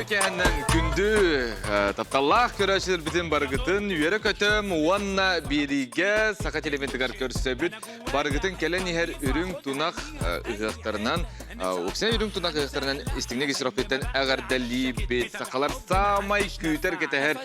Үтүө кэһэннэн күндү тапталлаах көрөөччүлэрбитин барыгытын үөрэ-көтөм уонна биэриигэ саха телевизорыгар көрсөбүт. Барыгытын кэлэн иһэр үрүҥ тунах ыһыахтарынан, уксай үрүҥ тунах ыһыахтарынан истиҥник исропиттан эҕэрдэлиибит. Сахалар саамай күүтэр-кэтэһэр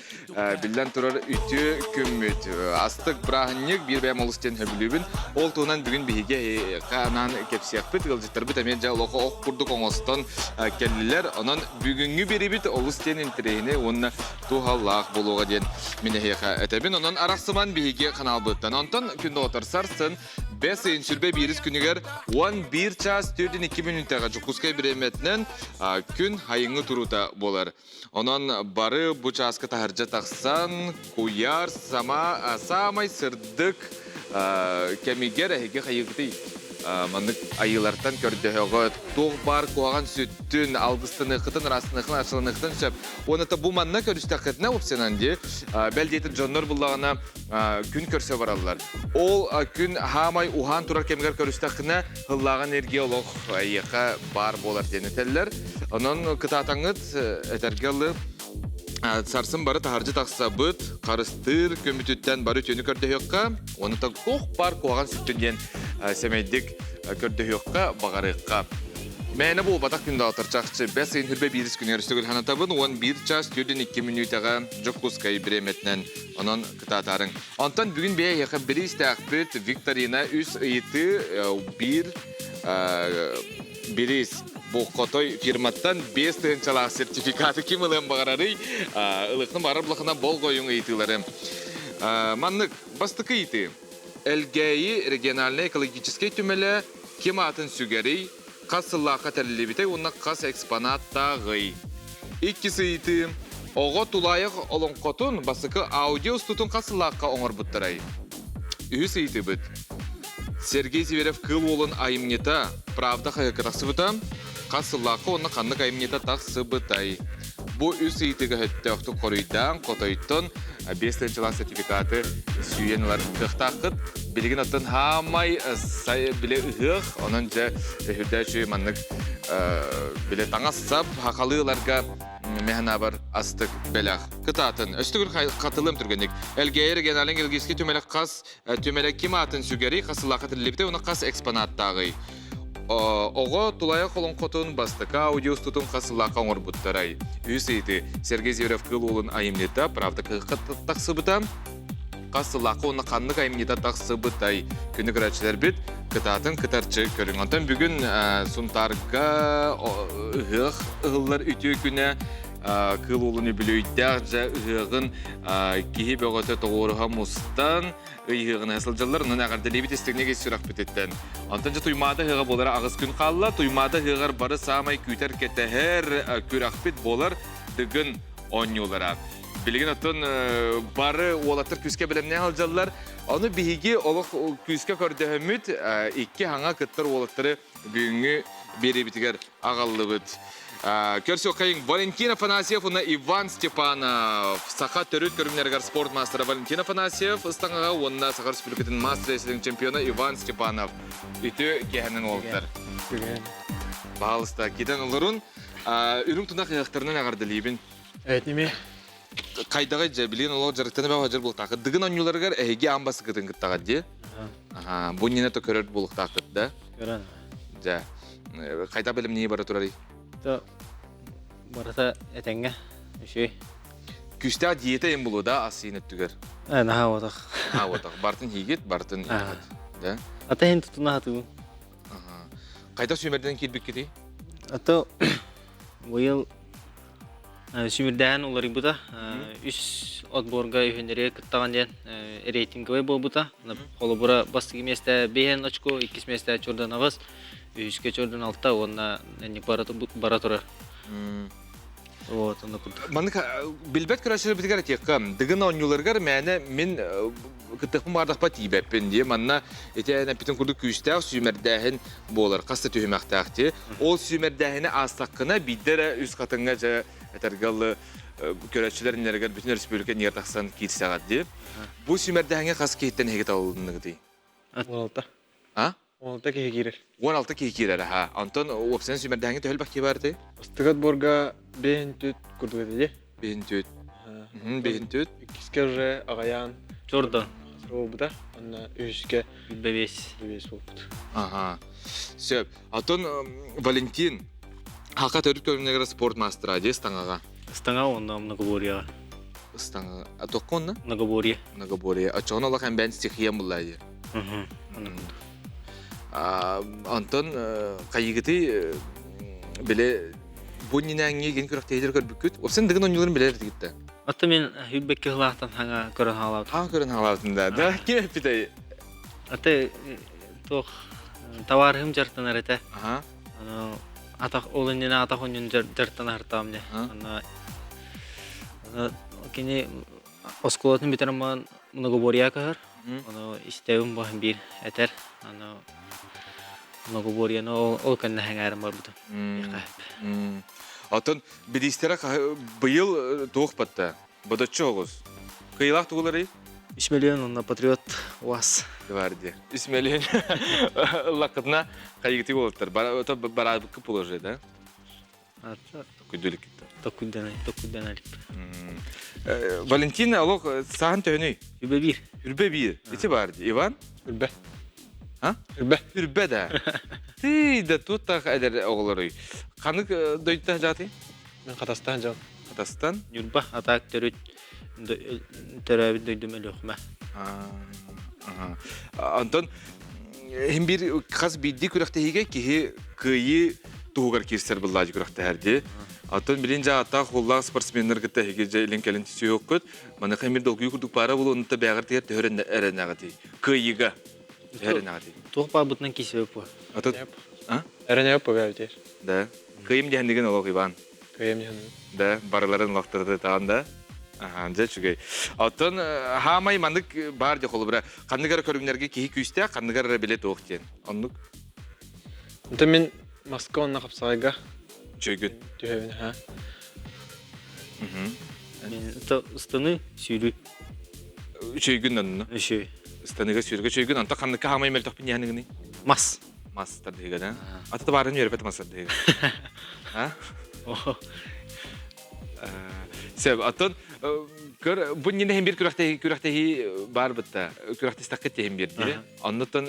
биллэн турар үтүө күммүт. Астык бырааһынньык биир бэйэм олус диэн сөбүлүүбүн. Ол туһунан бүгүн биһиги анаан кэпсиэхпит. Ыалдьыттарбыт эмиэ дьэ олохо ох курдук оҥостон кэллилэр. Онон бүгүҥҥү биэрибит олус диэн интэриэһинэй уонна туһалаах буолуоҕа диэн мин эһиэхэ этэбин. Онон арахсыман биһиги ханаалбыттан. Онтон күн доҕоттор сарсын бэс ыйын сүрбэ биирис күнүгэр 11 чаас 42 мүнүүтэҕэ Дьокуускай бириэмэтинэн күн айыҥҥы туруута буолар. Онон бары бу чааска таһырдьа тахсан, куйаар сама, саамай сырдык кэмигэр эһиги хайыгытый? Маннык айыылартан көрдөһөҕө туох баар куһаҕан сүттүн, алгыстаныаххытын, ыраастаныаххытын, арчыланыаххытын сөп. Уонна бу манна көрүстэххитинэ опциянан дии, бэл диэтэр дьоннор буллаҕына күн көрсө бараллар. Ол күн хаамай уһаан турар кэмигэр көрүстэххинэ, һыллааҕы энергия олох эйиэхэ баар буолар диэн этэллэр. Онон кытаатаҥҥыт этэргэ ылы сарсын бары таһырдьа тахсабыт, харыстыыр көмүтүттэн бары үтүөнү көрдөһүөххэ, уонна туох баар куһаҕан сүттүн диэн сэмэйдик көрдөһүөххэ, баҕарыахха. Мээнэ буолбатах күн даҕатар чахчы бэс ыйын хүрбэ биирис күнүгэр өстөгүл ханатабын 11 час 42 мүнүүтэҕэ Дьокуускай бириэмэтинэн онон кытаатаарыҥ. Онтон бүгүн бэйэ эһиэхэ бириистээхпит викторина үс ыйытыы биир бириис бу хотой фирматтан 5 тыһыынчалаах сертификаты ким ылыан баҕарарый? Ылыахтан баҕарар булахына болҕойуҥ ыйытыылары. Маннык бастакы ыйытыы. Элгээйи региональнай экологическай түмэлэ ким аатын сүгэрий, хас сыллаахха тэриллибитэй уонна хас экспонаттааҕый? Иккис ыйытыы. Оҕо тулаайах олоҥхотун бастакы аудио устуутун хас сыллаахха оҥорбуттарай? Үһүс ыйытыыбыт. Сергей Зверев Кыыл уолун айымньыта «Правда» хаһыакка тахсыбыта. Хас сыллаахха уонна ханнык айымньыта тахсыбытай? Бу үс ыйытыыга сөптөөхтүк хоруйдаан, хотойтон 5 тыһыынчалаах сертификаты сүүйэн ылар кыахтааххыт. Билигин оттон хаамай биле ыһыах, онон дьэ өһүрдээччи маннык биле таҥас-сап хахалыы ыларга механабар астык бэлэх. Кытаатын. Өстүгүр хатылым түргэнник. Элгээйи региональный геологический түмэлэх хас түмэлэ ким аатын сүгэрий, хас сыллаахха тэриллибитэ уонна хас экспонаттааҕый? Оҕо тулайах олоҥхотун бастакы аудиостутун хас сыллаахха оҥорбуттарай? Үһүс ыйытыы. Сергей Зверев Кыыл уолун айымньыта «Правда» тахсыбыта. Хас сыллаахха уонна ханнык айымньыта тахсыбытай? Күнү көрөөччүлэрбит кытаатын кытарчы көрүҥ. Онтон бүгүн Сунтаарга ыһыах ыһыллар үтүө күнэ Кыыл уолун үбүлүөйдээх дьэ ыһыаҕын киһи бөҕөтө тоҕуоруһа мустан ыйыһыаҕына сылдьаллар. Онон эҕэрдэлиибит истиҥник ис сүрэхпититтэн. Онтон дьэ Туймаада ыһыаҕа буолара 8 күн хаалла. Туймаада ыһыаҕар бары саамай күүтэр-кэтэһэр күрэхпит буолар Дыгын оонньуулара. Билигин оттон бары уолаттар күүскэ бэлэмнээн сылдьаллар. Ону биһиги олох күүскэ көрдөһөммүт икки хаҥа кыттар уолаттары бүгүҥҥү биэриибитигэр аҕаллыбыт. Көрсүөххэйиҥ Валентин Афанасьев уонна Иван Степанов. Саха төрүт көрүҥнэригэр спорт маастара Валентин Афанасьев ыстаҥаҕа уонна Саха Республикатын мастер чемпиона Иван Степанов. Үтүө киэһэнэн уолаттар. Баалыста китэн олорун. Үрүҥ тунах ыһыахтарынан эҕэрдэлиибин. Этими. Хайдаҕый дьэ, билигин олох дьарыктана бөҕө дьар буолуохтааххыт. Дыгын оонньууларыгар эһиги аан бастакытын кыттаҕыт дии. Бу иннинэ то көрөр буолуохтааххыт да. Көрөн. Дьэ, хайдах бэлэмнии бара турарый? То барыта этэҥҥэ үчүгэй. Күүстээх диета эм булуо да ас иин өттүгэр? Наһаа уотах. Наһаа уотах. Бартын хийгит, бартын иһит. Да? Ата иһин тутуна хатыыбын. Хайдах сүүмэрдэн киирбиккитий? Ато быйыл Сүмүрдээн уларыйбыта. Үс отборга үһүннэри кыттаҕын диэн рейтинговай буолбута. Холобура, бастакы миэстэ биэһэн очко, иккис миэстэ чордан аҕыс, үһүскэ чордан алта уонна бара турар. Вот, онно курдук. Маннык билбэт көрөөччүлэрбитигэр этиэххэ, Дыгын оонньууларыгар мээнэ мин кыттыахпын баҕардахпа тиийбэппин дии. Манна ити эппитин курдук күүстээх сүүмэрдээһин буолар, хас да түһүмэхтээх дии. Ол сүүмэрдээһини аастаххына биирдэ эрэ үс хатыҥҥа дьэ этэргэ дылы көрөөччүлэр иннилэригэр бүтүн өрөспүүбүлүкэ иннигэр тахсан киирсэҕит дии. Бу сүүмэрдээһиҥҥэ хас киһиттэн эһиги талылынныгытый? Уолта. А? 16 киһи киирэр. 16 киһи киирэр аха. Онтон уопсайынан сүүмэрдээһиҥҥэ төһө элбэх киһи баар этэй? Ыстыгат буорга бэһин түт курдук этэ дии. Бэһин түт. Бэһин түт. Иккискэ уже аҕайаан Чордо. буолбута. Онно үһүскэ Бэбиэс. бэбиэс буолбут. Ага. Сөп. Атын Валентин Хака төрүт көрүҥнэригэр спорт маастара дии ыстаҥаҕа. Ыстаҥа уонна многоборьеҕа. Ыстаҥа. А тоққа онно? Многоборье. Многоборье. Оччоҕуна улахан бэйэн стихиям буллаа дии. Онтон хайыгытый биле бу нинээҥҥи гин күрэхтэһиилэр көрбүккүт. Опсен дыгын оонньууларын билэр этигит Ата мен хүббекке хылаахтан хаҥа көрөн хаалаабытым. Хаҥа көрөн хаалаабытым да. Да ким эппитэй? Ата туох табаарыһым дьартанар этэ. Аха. Атах ол иннинэ атах онньун дьартанар дьэ. Аны кини оскуолатын бүтэрэн баран многоборье кыһар. Ону истэбин баһын биир этэр. Аны многоборьены ол кэннэ сэҥээрэн барбытым. Оттон бириистэрэ быйыл туох батта? Бодоччу оҕус. Кыйылаах тугуларый? 3 миллион онно патриот УАЗ. Гвардия. 3 миллион ыллаккытына хайыгытый болуттар. Бараабыкка положи, да? Токуйдулик. Токуйдан, токуйдан алип. Валентина олох сахан төһөнүй? Үрбэ биир. Үрбэ биир. Ити бар Иван? Үрбэ. А? Үрбэ. Үрбэ да. Ты да тут так эдэр оҕолоруй. Ханык дойдута жааты? Мен Хатастан жал. Хатастан? Ньурба атаак төрүт төрөөбүт дойдум Өлүөхүмэ. Онтон хим бир хас биирдии күрэхтэһиигэ киһи кыайыы туһугар киирсэр быллаажы күрэхтэһэр дии. Оттон билин дьэ ааттаах хуллаах спортсменнар кытта эһиги дьэ илин кэлин түсүөххүт. Маныха эмир долгуйуу курдук баара буолуо онто бэҕэр тигэр төһөр эрэнэҕитий? Кыайыыга төһөр эрэнэҕитий? Туох баарбытынан киирсибэт буо. Ото а? Эрэнэбит бу Да. Кыайым диэхэннигин олох Иван. Кыайым диэхэннигин. Да, барыларын олохтору таан да. Аха, дьэ үчүгэй. Оттон хаамай маннык баар дьэ холобура ханнык эрэ көрүҥнэргэ киһи күүстээх, ханнык эрэ билэ туох диэн. Оннук. Онтон мин Москва онно хапсаҕайга Үчүгүн. түһэбин ха. Мен ыстаны сүүрүү. Үчүгүн онно. Үчүгэй. Ыстаныга сүүргэ үчүгүн онто ханныкка хаамай мөлтөхпүн диэханыгыный? Мас. Мас тардыһыга да. Ата табаарын үөрбэт мас тардыһыга. А? Сөп, оттон көр бу ньине хим бир күрэхтэһии күрэхтэһии бар бытта. Күрэхтэстэххит тиһин бир дири. Оннуттан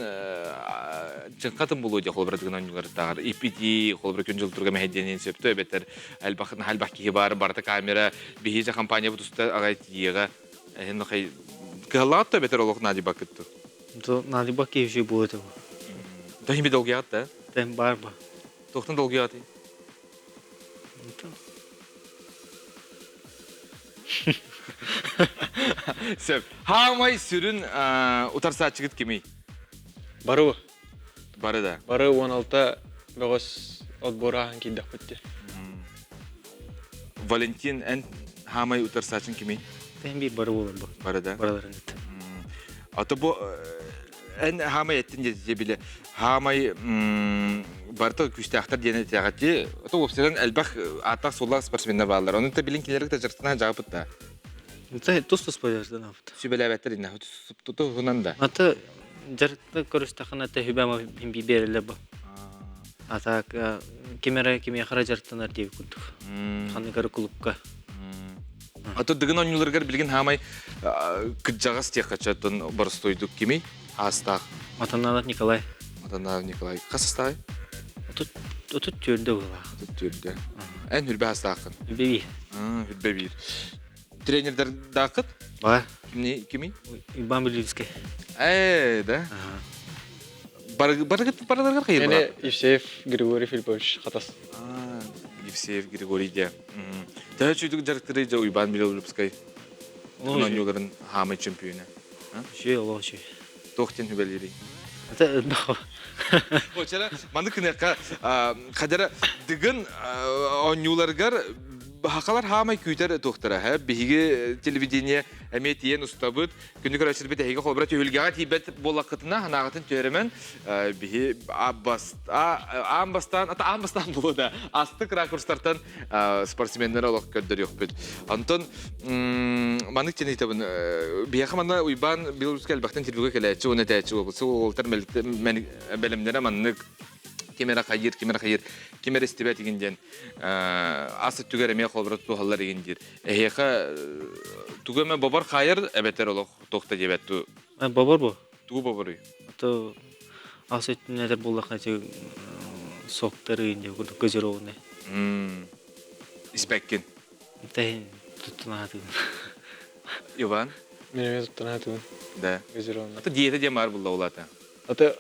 чынхатын булуу дия холобуратыгын оонньууларытааҕар ИПТ холобура күн дьыл турга мэһэйдиэнин сөптөө эбэтэр элбэх элбэх киһи бар барыта камера биһиэхэ компания бутуста аҕай тиийиэҕэ эһин нохай кыһаллаҕыт да эбэтэр олох наадыйбаккыт То наадыйбак киһи үчүгэй буолуо этэ. Тохин би долгуйаҕыт да? Тэн бар ба. Туохтан долгуйаҕытый? Сөп. Хаамай сүрүн утарсааччыгыт кимий? Бары. Бары да. Бары 16 бөҕөс отбор ааһан киирдэхпит дии. Валентин, эн хаамай утарсааччыҥ кимий? Тэн биир бары буолар бу. Бары да. Барыларын Ата бу эн хаамай эттин дии биле хаамай барыта күүстээхтэр диэн этээҕити. Ото уопсайынан элбэх ааттаах суоллаах спортсменнар бааллар. Онон та билин кинилэргэ тажартана жаапыт да. Тус-тус бажартанаабыт. Сүбэлээбэттэр инна туһунан да. Ата жарыкта көрүстэххинэ тэһүбэм биэрэллэр бу. А так ким эрэ кимиэхэ эрэ дьарыктанар диэбит курдук. Ханнык эрэ кулупка. А то дыгын оонньууларыгар билигин хаамай кырдьаҕас диэххэ чөттөн боростуойдук кимий? Аастаах. Матананов Николай. Матананов Николай. Хас астаай? 34 буолаах. 34. Эн хүрбэ астааххын? Хүрбэ биир. Хүрбэ биир. Тренердардааххыт? Бар. Кимни кимий? Иван Белинский. Ээ, да? Барыгыт барыларгар хайыр Эне Евсеев Григорий Филиппович Хатас. Евсеев Григорий де. Төһө чүйдүк дьарыктырый дьэ Уйбаан Белолюбскай оонньууларын хаамай чемпиона. Үчүгэй олох үчүгэй. Туох диэн хүбэлиирий? Это элбэх. Очара маннык гыныахха хадара дыгын оонньууларыгар Хахалар хаамай күүтэр туохтара, һэ? Биһиги телевидение эмиэ тиийэн устабыт. Күнү көрөөччүлэрбит эһиги холобура түһүлгэҕэ тиийбэт буоллаххытына, санааҕытын түһэрэмэн, биһи аан бастаан, ата аан бастаан буолуо да, астык ракурстартан спортсменнары олох көрдөрүөхпүт. Онтон маннык диэн ыйытабын, биһиэхэ манна Уйбаан Беларуська элбэхтэн интервьюга кэлээччи уонна этээччи буолбут. Уолтар бэлэмнэрэ маннык ким эрэ хайыыр, ким эрэ хайыыр, ким эрэ истибэт игин диэн ас өттүгэр эмиэ холобура тутуһаллар игин диир. Эһиэхэ тугу эмэ бобор хаайар эбэтэр олох туох да диэбэт ту. Бобор бу. Тугу боборуй? То ас өттүнэн этэр буоллахха ити соктары диye курдук газированный. Испэккин. Тэһин туттунаатыгын. Иван? Мен эмиэ туттунаатыгын. Да. Газированный. Ата диета диэн баар булла улаата. Ата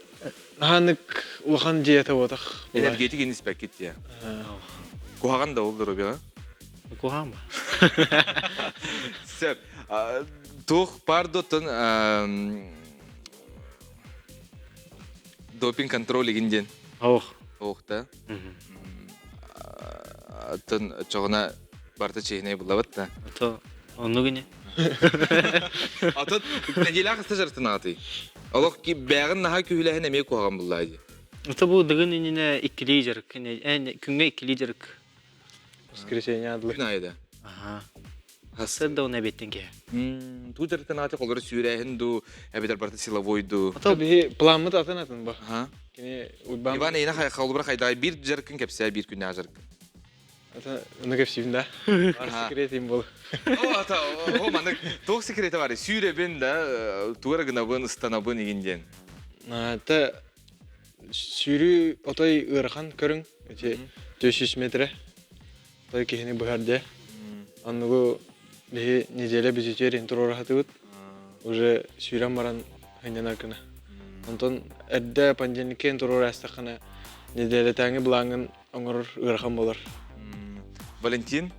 наһаанык улахан диета буотах. Энергетик испэккит диye. Куһаҕан да ол доруобуйаҕа? Куһаҕан ба. Сөп. Туох паар доттон допинг контроль игин диэн. Ох. Ох да. Аттан чоҕуна барыта чиэһинэй буллабыт да. Ото оннук ини. Атын нэдиэлээх хаста дьарыктанаҕытый? Олох бэҕин наһаа күһүлэһин эмиэ куһаҕан буллаа дии. Ото бу дыгын иннинэ иккилии дьарык. Күҥҥэ иккилии дьарык. Воскресенье адлы. Күн аайы да. Аха. Хасыр да оны эбиттин киһи. Туу дьарыктанаҕыты холоро сүүрээһин дуу, эбэтэр барыта силовой дуу. Ото биһи пламмыт атын атын ба. Кини Уйбаан Иван эйине холобура хайдаа биир дьарыккын кэпсээ биир күннээх дьарыккын. Ата ону кэпсиибин да. Секретим бол. О, ата, о, маннык туох секрете бар? Сүүрэбин да, тугара гынабын, ыстанабын игин диэн. Ата сүүрүү отой ыарахан көрүҥ. Ити 400 метре. Отой киһини быһар дьэ. Оннугу биһи неделя бүтүтүөр иһин туруораһатыбыт. Уже сүүрэн баран сынньанар гына. Онтон эрдэ понедельникке туруораастаххына неделятааҥы былааҥҥын оҥорор ыарахан буолар. Валентин,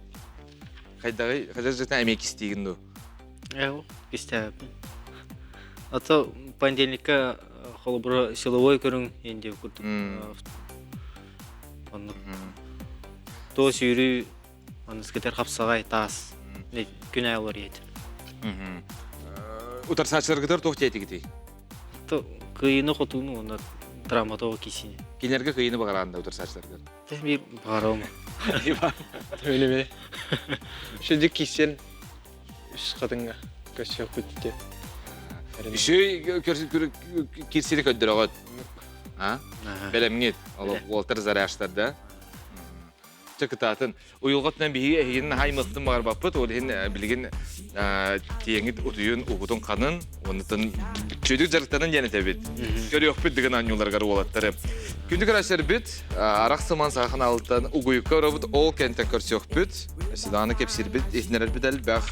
хайдаҕый, хайдах дьытан эмиэ кистиигин дуу? Ээ, кистээбиппин. Ото понедельникка холобура силовой көрүҥ индия курдук. Оннук. Туо сүүрүү, аныскытар хапсаҕай таас күн аайы олор иһит. Утарсааччыларгытар туох диэтигитий? Кыйыны хотууну уонна травматого кисини. Кинилэргэ кыйыны баҕараан да утарсааччыларгар? Биир баҕарабын. Өлеме. Шүдүк кисен үс хатыҥҥа көрсүөхпүт диэн. Үсүй кирсини көрдөрөҕөт. А? Бэлэмҥит. Уолтар заряжтар да. Чэ кытаатын. Уйулҕатынан биһиги эһигин наһаа аймыахпытын баҕарбаппыт. Ол иһин билигин тиэҥит утуйун угутун ханын, оннуттан чөдүк дьарыктанын диэн этэбит. Көрүөхпүт дыгын оонньууларыгар уолаттары. Күндү көрөөччүлэрбит, арах сыман саха ханаалыттан угуйукка оробут ол кэнтэн көрсүөхпүт. Өссө кэпсиирбит, иһитиннэрэрбит элбэх.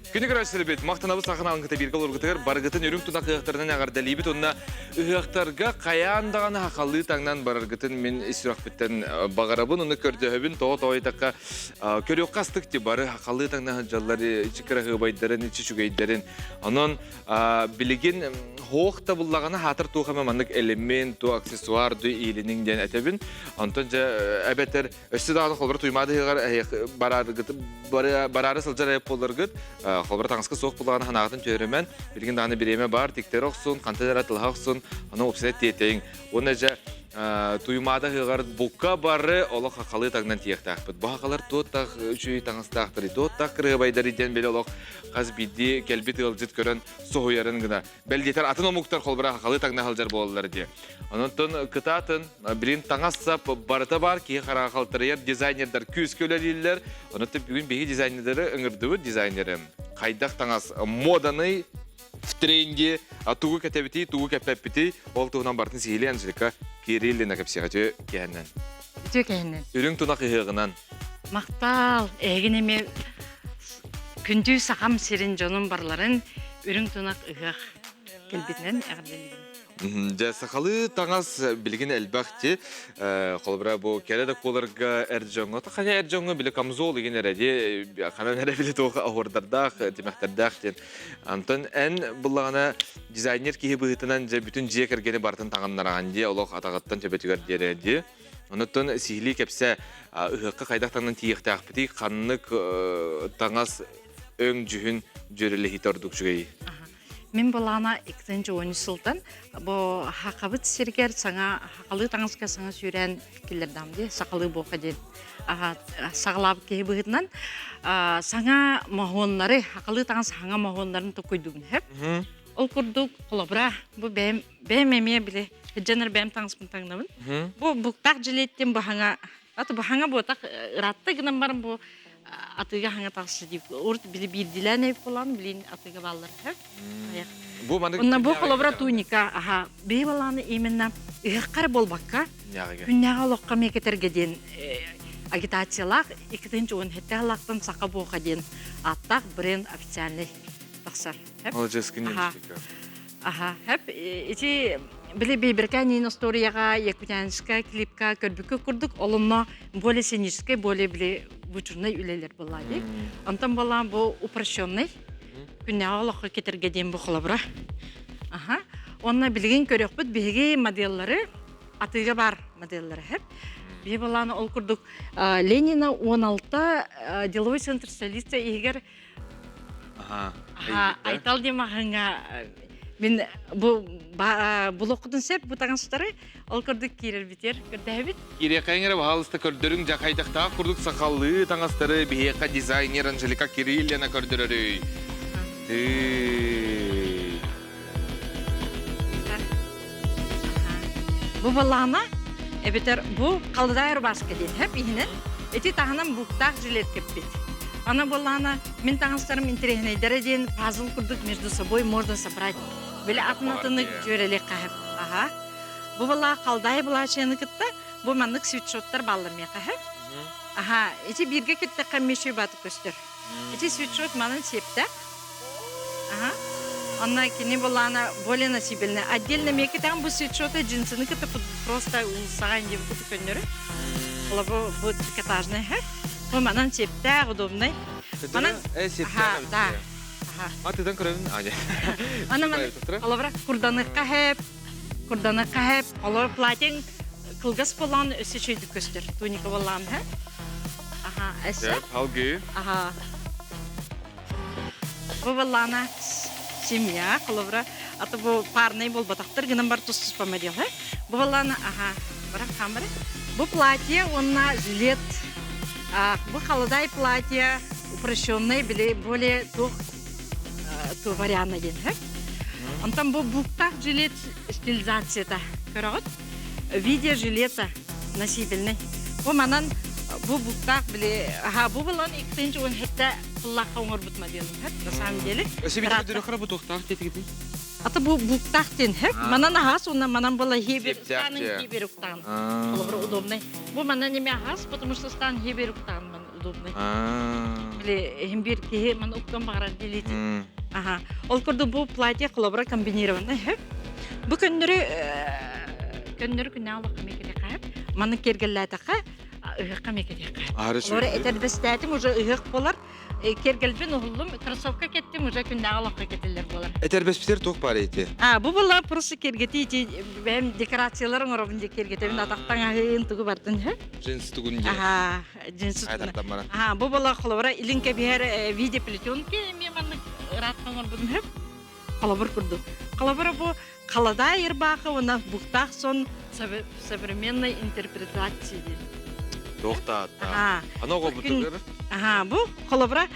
Күнү көрөөччүлэрбит, махтанабыт саханаалын кытта бииргэ олоргутугар барыгытын үрүҥ тунах ыһыахтарынан эҕэрдэлиибит уонна ыһыахтарга хайаан даҕаны хахалыы таҥнан бараргытын мин ис сүрэхпиттэн баҕарабын уонна көрдөһөбүн. Тоҕо тоойутахха көрүөххэ астык ти бары хахалыы таҥна сылдьаллар ичи кыраһыабайдарын, ичи үчүгэйдэрин. Онон билигин хоох да буллаҕына хаатар туох эмэ маннык элемент, ту аксессуар ду иилиниҥ диэн этэбин. Онтон дьэ эбэтэр Өссө даҕаны холобура Туймаада ыһыаҕар барааргыт бараары сылдьар айып буолларгыт, холобура таҥаска суох буллаҕына ханаҕытын түһэримэн, билигин даҕаны бириэмэ баар, тиктэрэ охсун, хантан эрэ тылаһа охсун, ону уопсайа тиэтэйиҥ. Уонна дьэ Туймаада ыһыаҕар бука бары олох хахалыы таҥнан тиийиэхтээхпит. Бу хахалар туоттах үчүгэй таҥастаахтарый, туоттах кырыһыбайдарый диэн били олох хас биирдии кэлбит ыалдьыт көрөн соһуйарын гына. Бэл диэтэр атын омуктар холобура хахалыы таҥна сылдьар буолаллар дии. Онон кытаатын, билин таҥас-сап барыта баар, киһи хараҕа халтарыйар дизайнердар күүскэ үлэлииллэр. Онон бүгүн биһиги дизайнердары ыҥырдыбыт дизайнеры. Хайдах таҥас моданы в тренде, тугу кэтэбитий, тугу кэппэппитий, ол туһунан барытын сиһилии Анжелика Кириллина кэпсиэҕэ үтүө киэһэннэн. Үтүө киэһэннэн. Үрүҥ тунах ыһыаҕынан. Махтаал, эһигин эмиэ күндү сахам сирин дьонун барыларын үрүҥ тунах ыһыах кэлбитинэн эҕэрдэлиибин. Дьэ, сахалыы таҥас билигин элбэх ти. Холобура, бу кэрэ да куоларга эр дьоҥҥо, хайа эр дьоҥҥо били камзол игин эрэ ди, ханан эрэ били туох оһуордардаах, тимэхтэрдээх диэн. Антон эн буллаҕына дизайнер киһи быһыытынан дьэ бүтүн дьиэ кэргэни барытын таҥыннараҕын дии, олох атаҕыттан төбөтүгэр диэри дии. Онуттан сиһилии кэпсээ, ыһыахха хайдах таҥнан тиийиэхтээхпитий, ханнык таҥас өҥ дьүһүн дьүөрэлэһиитэ ордук үчүгэйий? Мин былаана 2013 сылтан бу Хахабыт сиригэр саҥа хахалыы таҥаска саҥа сүүрээн киллэрдам дии сахалыы буоха диэн саҕалаабыт киһи быһыытынан саҥа моһуоннары хахалыы таҥас саҥа моһуоннарын токуйдубун хөп. Ол курдук холобура бу бэйэм бэйэм эмиэ били дьэнэр бэйэм таҥаспын таҥнабын. Бу буктаах жилеттин бу хаҥа Аты бу хаҥа буотах ыраатта гынан баран бу атыыга хаҥа тахса дип урут били биирдилээн эбит буолан билин атыыга бааллар Бу маннык Онно бу холобура туника аха биһи балааны именно ыһыахха эрэ буолбакка күннээҕи олоххо эмиэ кэтэргэ диэн агитациялаах 2017 сыллаахтан саха буоха диэн ааттаах бренд официальный тахсар. Молодежский Аха, хэп ити били Бейберканин историяҕа Якутянская клипка көрбүккэ курдук олонно более сценическай, более били вычурный үлэлэр буолла дии. Онтон буоллаан бу упрощенный күннээҕи олоххо кэтэргэ диэн бу холобура. Аха. Онно билигин көрүөхпүт биһиги моделлары атыыга бар моделлары хэп. Биһи буоллаан ол курдук Ленина 16 деловой центр столица иһигэр Айтал диэн маҕаһыыҥҥа мин бу булуоххутун сөп бу таҥастары ол курдук киирэрбитигэр көрдөһөбүт. Киириэххэйиҥ эрэ баһаалыста көрдөрүҥ дьэ хайдахтаах курдук сахалыы таҥастары биһиэхэ дизайнер Анжелика Кириллина көрдөрөрүй. Тыый. Бу балаана эбэтэр бу халыдай рубашка диэн хэп иһинэн ити таһынан буктаах жилет кэппит. Ана балаана мин таҥастарым интэриэһинэйдэрэ диэн пазл курдук между собой можно собрать. Били атын атыны дьүөрэлиэх хаһып. Аха. Бу балаа халдай былаачыйаны кытта бу маннык свитшоттар бааллар миэхэ хэп. Аха, ити бииргэ кэттэххэ мешүй баатык көстөр. Ити свитшот манан сиэптээх. Ага. Онно кини булаана более носибельная. Отдельно мекитаҕын бу свитшоты джинсыны кытта просто уулуссаҕа индиби кытта көннөрү. Ола бу бу трикотажный ха. Бу манан сиэптээх, удобный. Манан Э сиэптээх да. Аха. А тыдан көрөбүн аня. Ана ман олобра курданыхха хэп, курданыхха хэп, олор платьең кылгас болан өссө чөйдүк көстөр. Туника болан ха. Аха, эссе. Алгы. Аха. Бу баллаана семья, холобура, аты бу парный буолбатахтар гынан бар тус-туспа модель. Бу баллаана, аха, барах хаамары. Бу платье уонна жилет. Бу халадай платье упрощенный, били более туох ту вариант диэн. Онтон бу буктаах жилет стилизацията көрөҕүт. Видео жилета носибельный. Бу манан бу буктаах били аха бу булан иккинчи он хетте куллаахха оҥорбут моделым на самом деле. Өсө бити көдөрөхөрө бу туохтаах тетигитин? Ата бу буктаах диэн хэп манан аһаас уонна манан була хибер станын хибер уктаан. Холобура удобный. Бу манан эме аһаас, потому что стан хибер уктаан ман удобный. Били хим бир киһи ман уктан баҕарар делите. Аха. Ол курдук бу платье холобура комбинированный хэп. Бу көннөрү көннөрү күннээх олоххо миэкэтиэхэ маны киэргэллээтэххэ ыһыахха миэкэтиэхэ. Олор этэрбэстээтим уже ыһыах буолар. Киэргэлбин уһуллум, кроссовка кэттим, уже күннээҕи олоххо кэтиллэр буолар. Этэрбэспитер туох баар эти? А, бу была просто киэргэтии ити бэйэм декорациялар оҥоробун дии киэргэтэбин атахтан аһыын тугу бардын һэ? Джинсы тугун дии. Аха, джинсы тугун. Аха, бу была холобура илин кэбиһэр видео плетенки эмиэ маннык ыраатта оҥорбутум һөп. Холобур курдук. Холобура бу халадаай ырбаахы уонна буктаах сон современной интерпретации диэн. Туохтаатта. Аны оҕобутугар. Аха, бу холобура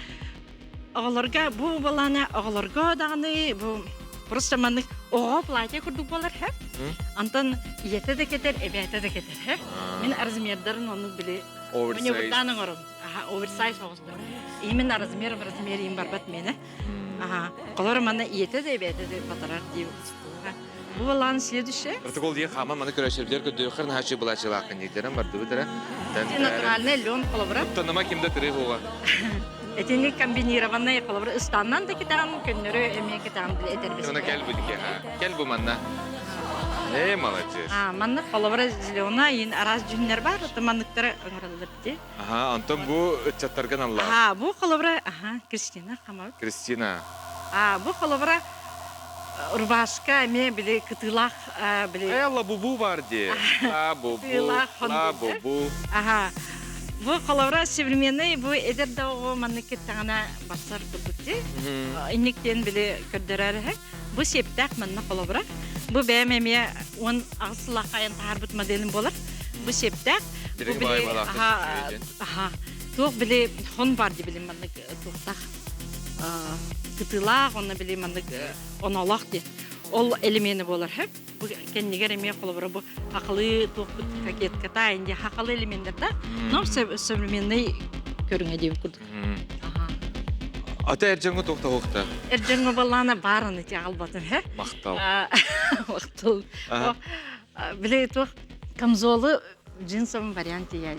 оҕолорго бу балаана оҕолорго даҕаны бу просто маннык оҕо платье курдук буолар һэ. Антон ийэтэ да кэтэр, эбээтэ да кэтэр һэ. Мин размердарын оннук били Оверсайз. оҥорум. Аха, оверсайз оҕустар. Именно размер в размер им барбат мене. Аха. Колор манна ийэтэ да эбээтэ да батарар дии. Бу балаан следующее. Протокол дии хаама маны көрөшөрдер көрдөрөхөр наһаачы былаачылаахын диэтерен бардыбыт эрэ. Натуральный лен холобура. Таныма кимде тыры хуга. Этини комбинированный холобура ыстаннан да китаан көннөрү эмиэ китаан этэрбис. Она кел бу дике. Кел бу манна. Ээ, молодец. А, маннык холобура зелена ин араас дьүһүннэр бар, ото манныктары ыҥыраллар дии. Аха, онтон бу ыччаттарга наллаах. Аха, бу холобура, аха, Кристина Хамабыт. Кристина. А, бу холобура рубашка эмиэ били кытыылаах били Э, лабубу бар дии. Лабубу, кытыылаах лабубу. Аха. Бу холобура современный бу эдэр да оҕо маннык кытта барсар курдук дии. Инниктен били көрдөрөр эһэ. Бу сиэптээх манна холобура. Бу бэйэм эмиэ 18 сыллаахха айан таһаарбыт моделим буолар. Бу сиэптээх. Бу били аха, туох били хон бар дии билим маннык туохтаах кытыылаах, онно били маннык онолох диэн. Ол элемени буолар хөп. Бу кэннигэр эмиэ холобура бу хахалы туохпут кокетката инди хахалы элеменнэр да, но современный көрүҥэ диэбит курдук. Ата эр дьоҥҥо туох да уохта? Эр дьоҥҥо баллаана баараны ти аҕалбатым һэ. Махтал. Махтал. Били туох камзолы джинсовым варианте я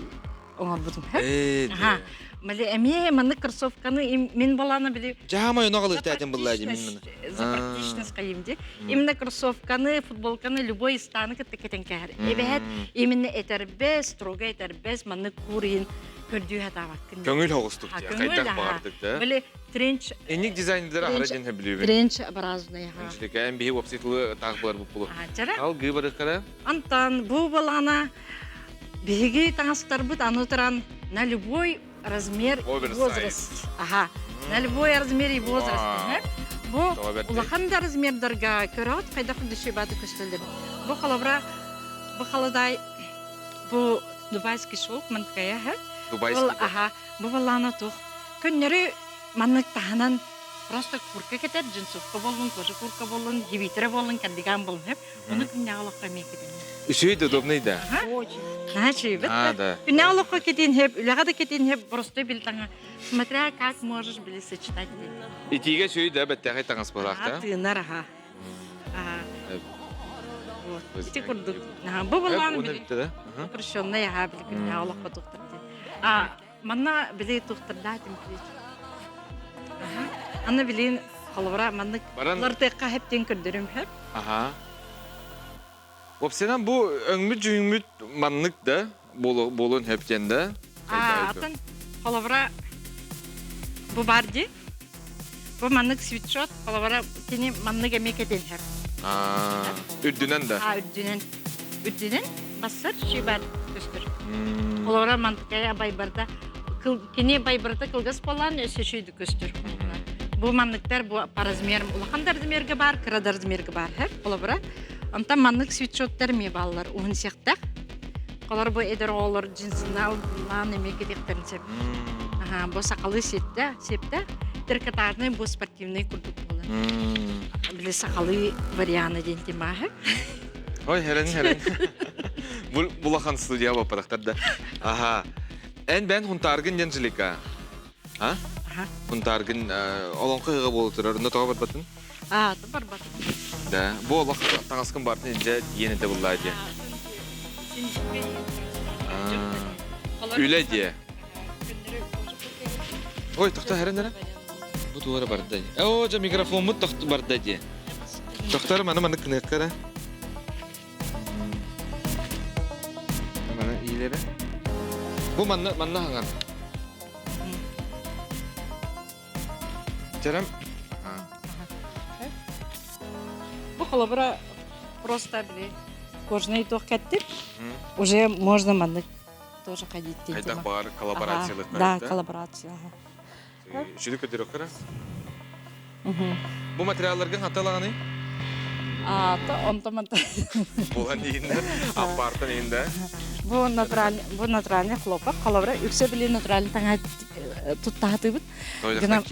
оҥорбутум һэ. Аха. Били эмиэ маннык кроссовканы мин балаана били Жаамай ону аҕалыахтаатым быллаа дии мин За практичность хайым ди. Именно кроссовканы, футболканы любой ыстааны кытта кэтэн кэһэр. Эбэһэт именно этэрбэс, строго этэрбэс, маннык куурин көрдүү хатаабаккын. Көҥүл оҕустук дии. Хайдах баҕардык да. Били тренч Инник дизайнердары аһара диэн хөбүлүүбүн. Тренч образный аха. Тренч биһи уопсай тылы таах булар буппулу. Ал гыбарыккара. Антон бу балана биһиги таҥастарбыт аны туран на любой размер и возраст. Аха. На любой размер и возраст. Бу улахан да размердарга көрөт хайдах дешеваты көстөлдөр. Бу холобура бу халадай бу дубайский шелк мантыкая ха. Дубайский. Аха. Бу баллаана тух. Көннөрү маннык таһынан просто курка кетер, джинсовка боллун, кожа курка боллун, дивитре боллун, кардиган боллун хеп. Оны күннээҕи олоххо эмиэ кэтиннэ. Үчүгэй да удобный да. Очень. Значит, да. Күннээҕи олоххо кэтин хеп, үлэҕэ да кэтин хеп, простой бил таҥа. Смотря как можешь били сочетать. Итиигэ үчүгэй да бэттээхэй таҥас буолаах да. Тыынар аха. Вот. Ити курдук. Бу булаан били упрощенный аха били күннээҕи олоххо тухтар диэн. А манна били тухтардаатым Аны билин холобура маннык лартыахха хэптин көрдөрүм хэп. Аха. Вообщенан бу өҥмүт дьүһүҥмүт маннык да буолуон хөптен да. А, атын холобура бу бар ди. Бу маннык свитшот холобура кини маннык эмиэ кэтин хэп. А, үрдүнэн да. А, үрдүнэн. Үрдүнэн бассар шибар көстөр. Холобура мантыкая байбарда Кини байбырыта кылгас буолан өссө үчүгүйдүк көстөр. Бу манныктар бу по размерам улахан да размерга бар, кыра да размерга бар. Холобура, онтон маннык свитшоттар эмиэ бааллар уһун сиэхтэх. Холор бу эдэр оҕолор джинсынаан эмиэ кэтиэхтэрин сөп. Аха, бу сахалыы сиэптэ, сиэптэ трикотажный бу спортивный курдук буолар. Били сахалыы вариана диэн тимааһы. Ой, херен херен. Булахан студия баппатахтар да. Аха. Эн бэн хунтааргын диэн жилика. А? Хунтааргын олоҥхо ыһыаҕа буола турар. Онно тоҕо барбатын? А, то барбатым. Да. Бу олох таҥаскын бартын илдьэ тиийэн этэ буллаа диэ. Үлэ диэ. Ой, тохто хэрэн эрэ. Бу туора барда. Оо, дьэ микрофоммут тохту барда диэ. Тохтор маны маны кыныаккара. Маны иилэрэ. Бу манна манна хаҥан. Чарам. Бу холобура просто били кожаный туох кэттир. Уже можно маннык тоже ходить. Хайдах баар коллаборациялык Да, коллаборация. Үчүгэй көтөрөккөрө. Бу материалларгын хатылаҕыный? Аата онто-манта. Буолан иһиннэ, аппаартан иһиннэ. Бу натуральный, бу натуральный хлопок. Холобура, үксэ били натуральный таҥа туттаһатыбыт. Гынан,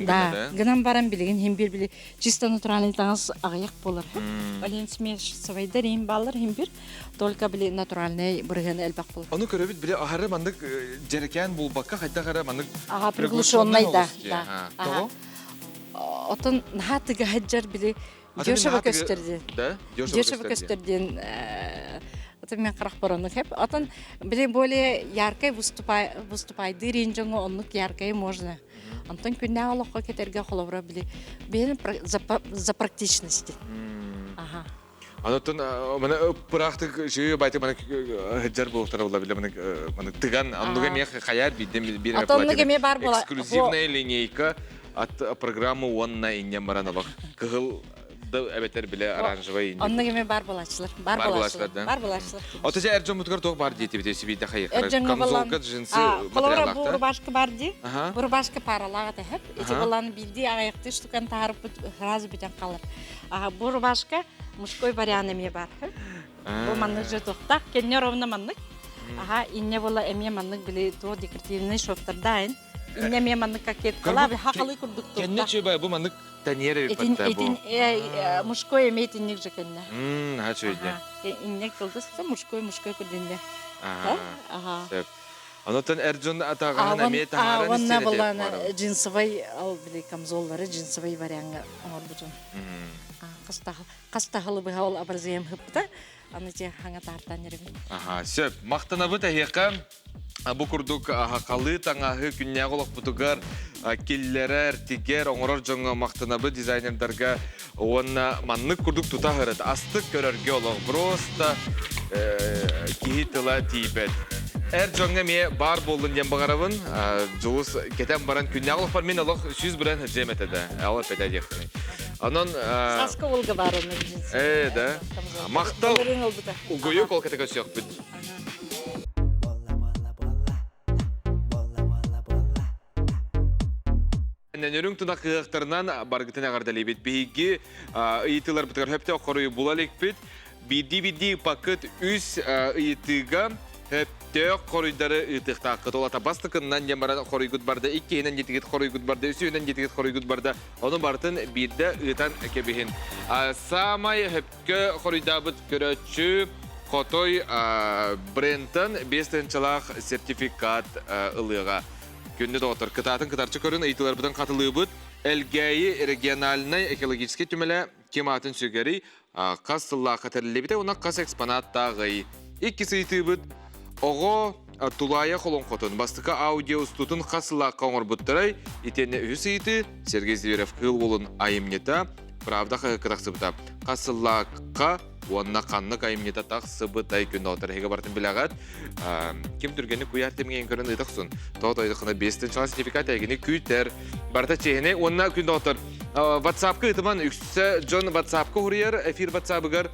да, гынан баран билигин хим бир били чисто натуральный таҥас аҕыйах буолар. Олен смешивайдар им баллар хим бир. Только били натуральный бырыһыаны элбэх буолар. Ону көрөбүт били аһары маннык дьэрэкээн булбакка хайдах эрэ маннык Ага, приглушенный да. Да. Тоҕо? Отон наһаа тыгаһыджар били дешево көстөр диэн. Да, дешево көстөр диэн отон мен харах барону хеп. Отон били более яркай выступай выступайдыр дьоҥҥо оннук яркай можно. Онтон күннээх олоххо кетерге холобура били бэйэн за практичности. Ага. Онтон маны пыраахтык үчүгэй байтык маны сылдьар буолуохтара буолла биле маны маны тыган оннуга эмиэ хайаар биирдэ биир А то оннук эмиэ баар буола. Эксклюзивная линейка от программы уонна инньэн баран олох кыһыл да эбэтэр биле оранжевый инньэ. Оннук эмиэ баар буолааччылар. Баар буолааччылар. Баар буолааччылар. Ото эр дьоммутугар туох баар диэтибит сибиирдэ хайыхара камзолга джинсы материаллаахтар. Бу рубашка бар дии. Бу рубашка паралаах этэ. Ити болан биирдии аҕыйахтыы штукан таһаарыппыт сразу бүтэн хаалар. Бу рубашка мужской вариант эмиэ бар. Бу маннык же туохтаах. Кэннэ ровно маннык. Аха, инне була эмиэ маннык били туох декоративный шовтардаайын. Инне эмиэ маннык кокеткалаа, хахалы курдук туохтаах. Кэннэ чүбай бу маннык таньер эбит Итин мужской эмиэ итинник же кэннэ. Мм, чүөйдэ. Инне кылгас мужской мужской курдинне. Ага. Сөп. Онотон эр дьон атаҕаһын эмиэ таһааран Уонна былаана джинсовай ал били камзоллары джинсовай вариаҥҥа оҥорбутун. Хас таһылы быһа ол образыйам хыппыта. Аны те хаҥа таартан эребин. Аха, сөп. Махтанабыт эһиэхэ. Бу курдук хахалыы таҥаһы күннээҕи олохпутугар киллэрэр, тигэр, оҥорор дьоҥҥо махтанабыт дизайнердарга уонна маннык курдук тута сырыт. Астык көрөргө олох просто киһи тыла тиийбэт. Эр дьоҥҥо эмиэ баар буоллун диэн баҕарабын. Дьулус кэтэн баран күннээҕи олохпор мин олох 100 бырыһыан сылдьыам этэ да. Ол эппэтэ диэхпиний. Онон Саска Волга баар онно Ээ да. Махтал. Угуйук ол кэтэ көрсүөхпүт. Нөнөрүҥ тунах ыһыахтарынан баргытын эҕэрдэлиибит. Биһиги ыйытыыларбытыгар хөптөөх хоруйу була иликпит. Биирдии-биирдии ыппаккыт үс ыйытыыга хөптөөх хоруйдары ыытыахтааххыт. Ол ата бастакыннан диэн баран хоруйгут барда, иккиһинэн диэтигит хоруйгут барда, үсүһүнэн диэтигит хоруйгут барда. Ону барытын биирдэ ыытан кэбиһин. Саамай хөпкө хоруйдаабыт көрөөччү Хотой брендтан 5 тыһыынчалаах сертификат ылыаҕа. Күндү доҕоттор, кытаатын кытарчы көрүн ыйытыыларбытын хатылыыбыт. Элгээйи региональнай экологическай түмэлэ ким аатын сүгэрий, хас сыллаахха тэриллибитэ уонна хас экспонаттааҕый? Иккис ыйытыыбыт оҕо Тулаайах олоҥхотун бастакы аудио устуутун хас сыллаахха оҥорбуттарай? Итиэннэ үһүс ыйытыы Сергей Зверев Кыыл уолун айымньыта Правда хаһыакка тахсыбыта. Хас сыллаахха уонна ханнык айымньыта тахсыбытай күн доҕоттор эһиги барытын билэҕит. Ким түргэнник куйаар тимҥэйин көрөн ыытахсун. Тоҕо тойдоххуна 5 тыһыынчаҕа сертификат эйгини күүтэр. Барыта чиэһинэй уонна күн доҕоттор WhatsApp-ка ыытыман үксэ дьон WhatsApp-ка хуруйар эфир WhatsApp-ыгар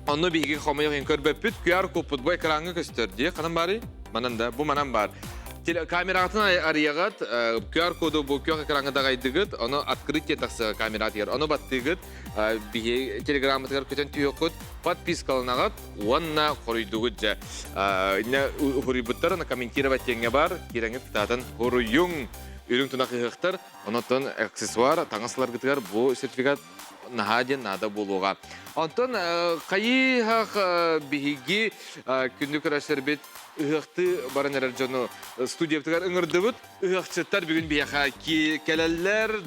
онно биһиги хомойох иһин көрбөппүт QR кодпут бу экраҥҥа көстөр дии ханан баарый манан да бу манан баар камераҕытын арыйаҕыт QR коду бу күөх экраҥҥа даҕайдыгыт ону открытие тахсыаҕа камератыгар ону баттыыгыт биһи телеграммытыгар көтөн түһүөххүт подпискаланаҕыт уонна хоруйдугут дьэ иннэ хуруйбуттар аны комментировать диэҥҥэ бар киирэҥҥит кытаатан хоруйуҥ үрүҥ тунах ыһыахтар онотон аксессуар таҥас ыларгытыгар бу сертификат наһаа диэн наада буолуоҕа. Онтон хайыы-хах биһиги күндү көрөөччүлэрбит ыһыахтыы баран эрэр дьону студиябытыгар ыҥырдыбыт. Ыһыахчыттар бүгүн биһиэхэ кэлэллэр.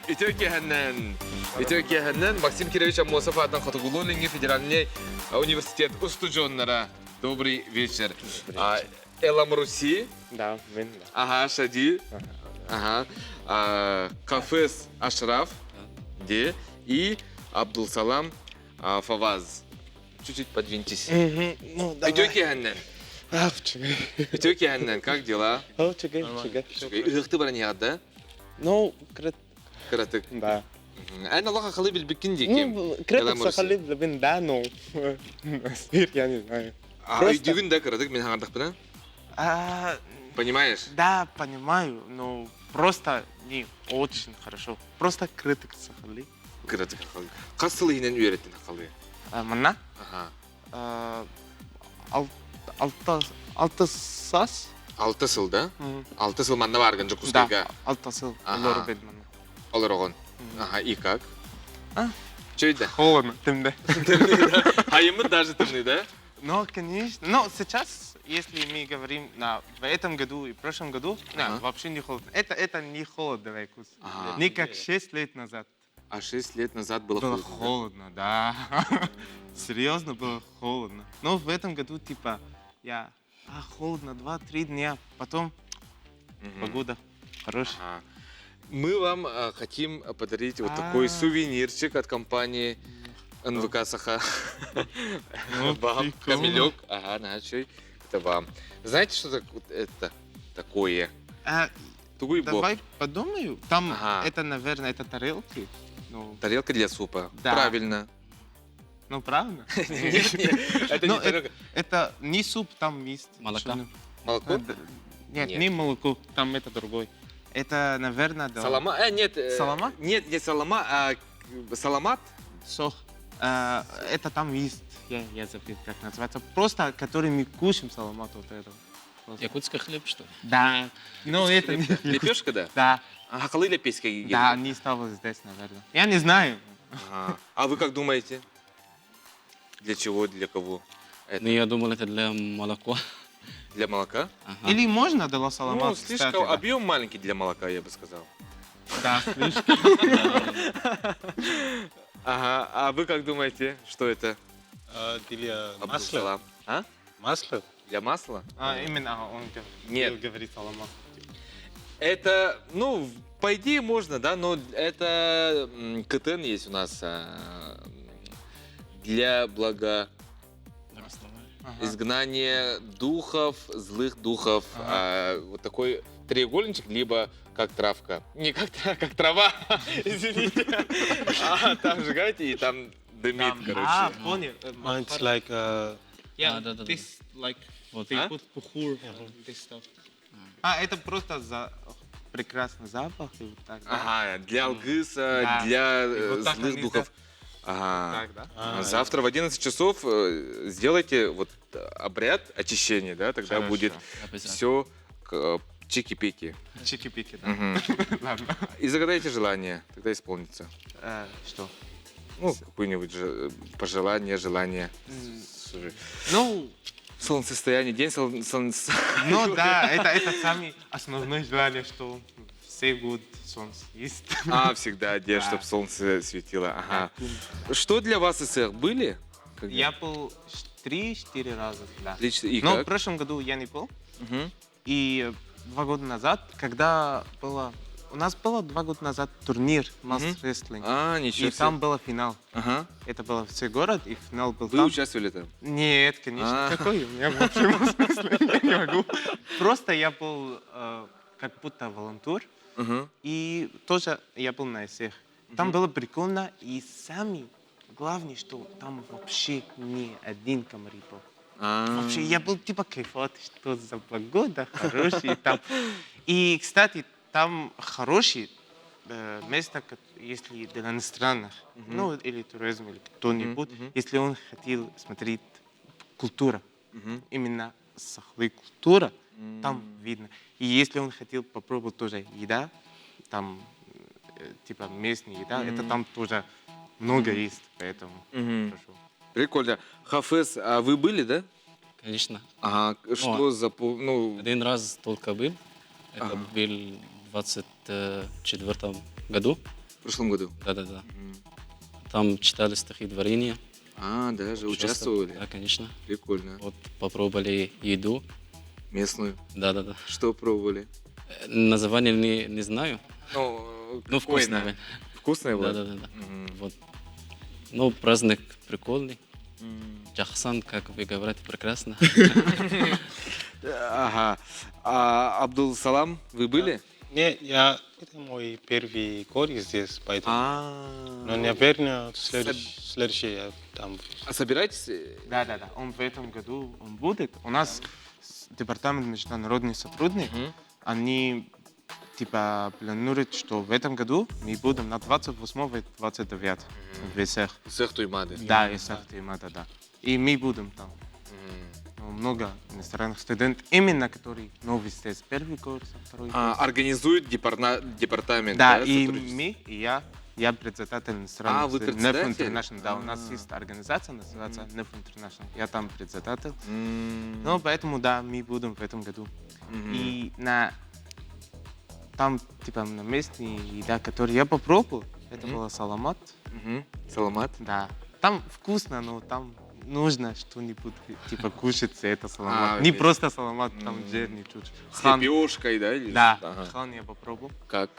Үтүө киэһэннэн! Үтүө киэһэннэн Максим Кирович Аммосов аатынан Хотугулуу-Илиҥҥи федеральнай университет устудьуоннара. Добрый вечер. Элам Руси. Да, мен. Ага, Шади. Ага. Кафес Ашраф. Де. И Абдулсалам Фаваз. Чуть-чуть подвиньтесь. Ну, давай. Үтүө киэһэннэн. Үтүө киэһэннэн, как дела? Үчүгэй, үчүгэй. Ыһыахты баран иһэҕит да? Ну, кырат. Кыратык. Да. Эн олох сахалыы билбиккин дии Ну, кыратык сахалыы билбин, да, но я не знаю. А өйдүүгүн да кыратык мин хаҥардахпына? Понимаешь? Да, понимаю, но просто не очень хорошо. Просто кыратык сахалыы. Кыратык сахалыы. Хас сыл иһинэн үөрэттин сахалыы? Манна? Ага. 6 саас. 6 сыл да? 6 сыл манна бааргын Дьокуускайга? Да, 6 сыл олорор манна. Олороҕун. Ага, и как? А? Чөйдө. Холодно, тымныы. Хайыммыт даже тымныы, да? Ну, конечно. Но сейчас, если мы говорим на, в этом году и в прошлом году, ага. вообще не холодно. Это не холод, давай кус. Ага. Не как 6 лет назад. А 6 лет назад было, было холодно? Холодно, да. Серьезно, было холодно. Но в этом году, типа, я... А, холодно, 2-3 дня. Потом погода хорошая. Ага. Мы вам хотим подарить вот такой сувенирчик от компании. НВК Саха. Ну, Вам прикольно. камелек. Ага, на, чуй. Это вам. Знаете, что это такое? А, Тугуй боб. давай подумаю. Там Ага. это, наверное, это тарелки. Ну, Тарелка для супа. Да. Правильно. ну правильно. Нет, нет, это Ну, не тарелка. Это не суп, там есть. Молока. что-то. Молоко? Нет, Нет. не молоко, там это другой. Это, наверное, да. Салама? Нет. Салама? Нет, не салама, а саламат. Сох. Это там есть, я забыл, как называется. Просто, который мы кушаем саламат вот это. Просто. Якутский хлеб, что ли? Да. Но это не... Лепешка, да? Да, А халы лепешка? да, не стало здесь, наверное. Я не знаю. Ага. А вы как думаете? Для чего, для кого? Это Ну, я думал, это для молока. для молока? Ага. Или можно дала саламат, Ну, слишком кстати, да. объем маленький для молока, я бы сказал. Да, слишком. Ага, а вы как думаете, что это? Для Абдул масла. Салам? А? Масло? Для масла? А, именно, он Нет. говорит саламат. Это, ну, по идее можно, да, но это КТН есть у нас для блага Ага. изгнания духов, злых духов. Ага. Вот такой треугольничек, либо как травка. Не как, как трава, извините. А, там сжигаете и там дымит, Там- короче. А, понял. It's like Yeah, А, да, да, да. this like Вот. they А? put бухур, this stuff. А, это просто за прекрасный запах и вот так. да? Ага, для алгыса, Да. для И вот так злых они, духов. Ага. Так, да? а, Завтра в 11 часов сделайте вот обряд очищения, да, тогда Хорошо. будет Обязательно. все чики-пики. Чики-пики, да. Мгм. Ладно. И загадайте желание, тогда исполнится. Что? Ну, какое-нибудь пожелание, желание. Ну, Солнцестояние, день солнца. ну да, это самое основное желание, что все год солнце есть. А, всегда день, Да. чтобы солнце светило. Ага. Что для вас СССР были? Когда? Я был 3-4 раза, да. Лично- И Но в как? прошлом году я не был. Мгм. И 2 года назад, когда было... У нас было 2 года назад турнир Mass Мгм. Wrestling. А, ничего И себе. там был финал. Ага. Это было все город, и финал был Вы там. участвовали там? Нет, конечно. А. Какой у меня вообще смысле? Я не могу. Просто я был как будто волонтер. Мгм. И тоже я был на всех. Там было прикольно. И самое главное, что там вообще ни один комарь был. А. Вообще, я был типа кайфовать, что за погода хорошая там. И, кстати, там хорошее место, если для иностранных, ну, или туризм, или кто-нибудь, мгм. если он хотел смотреть культура, Мгм. именно сахлы культура, там видно. И если он хотел попробовать тоже еда, там типа местная еда, это там тоже много есть, поэтому Мгм. хорошо. Прикольно. Хафез, а вы были, да? Конечно. Ага, что за... Ну, Один раз только был. Это Ага. был в 24 году. в прошлом году. Да-да-да. Там читали стихотворения. А, даже участвовали? Да, конечно. Прикольно. Вот попробовали еду. Местную. Да-да-да. Что пробовали? Название не знаю. Ну, Ну, вкусное. Вкусное было? Да-да-да. Мгм. Вот. Ну, праздник прикольный. Джахсан, как вы говорите, прекрасно. Ага. А Абдул Салам, вы были? Не, я, это мой первый год здесь, поэтому. А. Но, наверное, следующий я там. А собираетесь? Да, да, да. Он в этом году он будет. У нас департамент международный сотрудник. Они типа планируют, что в этом году мы будем на 28 и 29 в Ысыах. Ысыах Туймаады. Да, Ысыах Туймаада, да. И мы будем там. Ну, много иностранных студентов, именно которые новый здесь, первый курс, второй А, курс. организует департамент, Да, да, и сотрудничество? мы, и я председатель иностранных А, вы студентов. NEF председатель? International, да, у нас А. есть организация, называется NEF International. Я там председатель. М. Ну, поэтому, да, мы будем в этом году. Мгм. И на там, типа, на местной еда, которую я попробовал, это Мгм. было саламат. Мгм. Саламат. Да. Там вкусно, но там нужно что-нибудь, типа, кушать это саламат. А, Не весь. просто саламат, там М. жирный чуть. С Хан, лепешкой, да? или да, что? Ага. хан я попробовал. Как?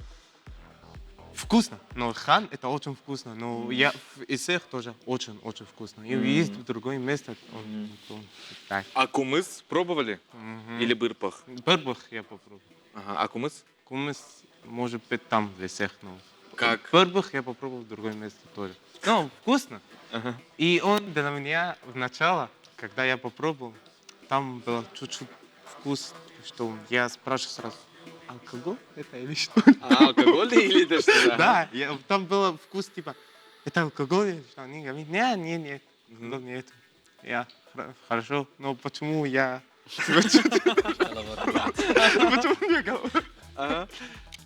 Вкусно, но хан это очень вкусно, но я в Исех тоже очень-очень вкусно. И есть в другое место, он так. А кумыс пробовали? Или бырпах? Бырпах я попробовал. Ага, а кумыс? Кумыс может быть там в Исех, но... Как? Бырпах я попробовал в другое место тоже. Но вкусно. Ага. И он для меня в начало, когда я попробовал, там было чуть-чуть вкус, что я спрашиваю сразу, алкоголь это или что? А, алкоголь или это что? Да, я, там было вкус типа, это алкоголь или что? Они говорят, нет, нет, нет, алкоголь нет. Я, хорошо, но почему я... Почему мне голова?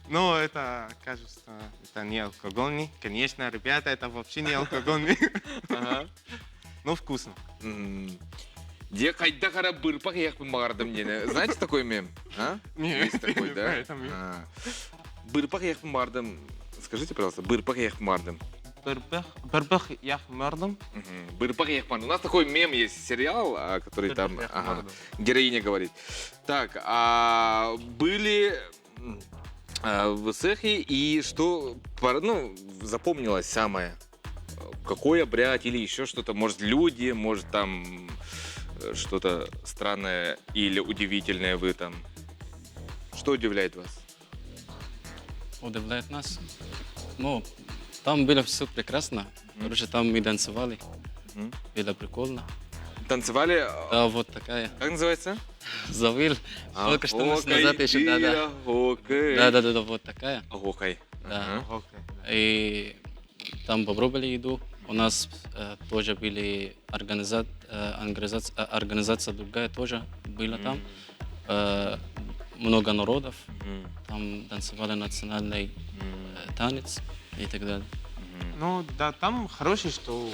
Но это, кажется, это не алкогольный. Конечно, ребята, это вообще не алкогольный. Но вкусно. Дьэ хайдах эрэ быырпах иһиэхпин баҕардым диэн. Знаете такой мем? А? Нет, Есть такой, не да? знаю, там А. Быырпах иһиэхпин баҕардым. Скажите, пожалуйста, быырпах иһиэхпин баҕардым. Бырбах, бырбах яхмардым. Бырпах Яхман. У нас такой мем есть, сериал, который там ага, героиня говорит. Так, а были в цехе и что, ну, запомнилось самое? Какой обряд или еще что-то? Может, люди, может, там что-то странное или удивительное вы там? Что удивляет вас? Удивляет нас. Ну, там было все прекрасно. Короче, там мы танцевали. Мгм. Было прикольно. Танцевали? Да, вот такая. Как называется? Забыл. Только что мы назад еще, да, да. Окей. Да, да, да, да, вот такая. Окей. Да. Ага. И там попробовали еду. У нас тоже были организация другая тоже была там. Много народов. Там танцевали национальный танец и так далее. Ну да, там хорошее, что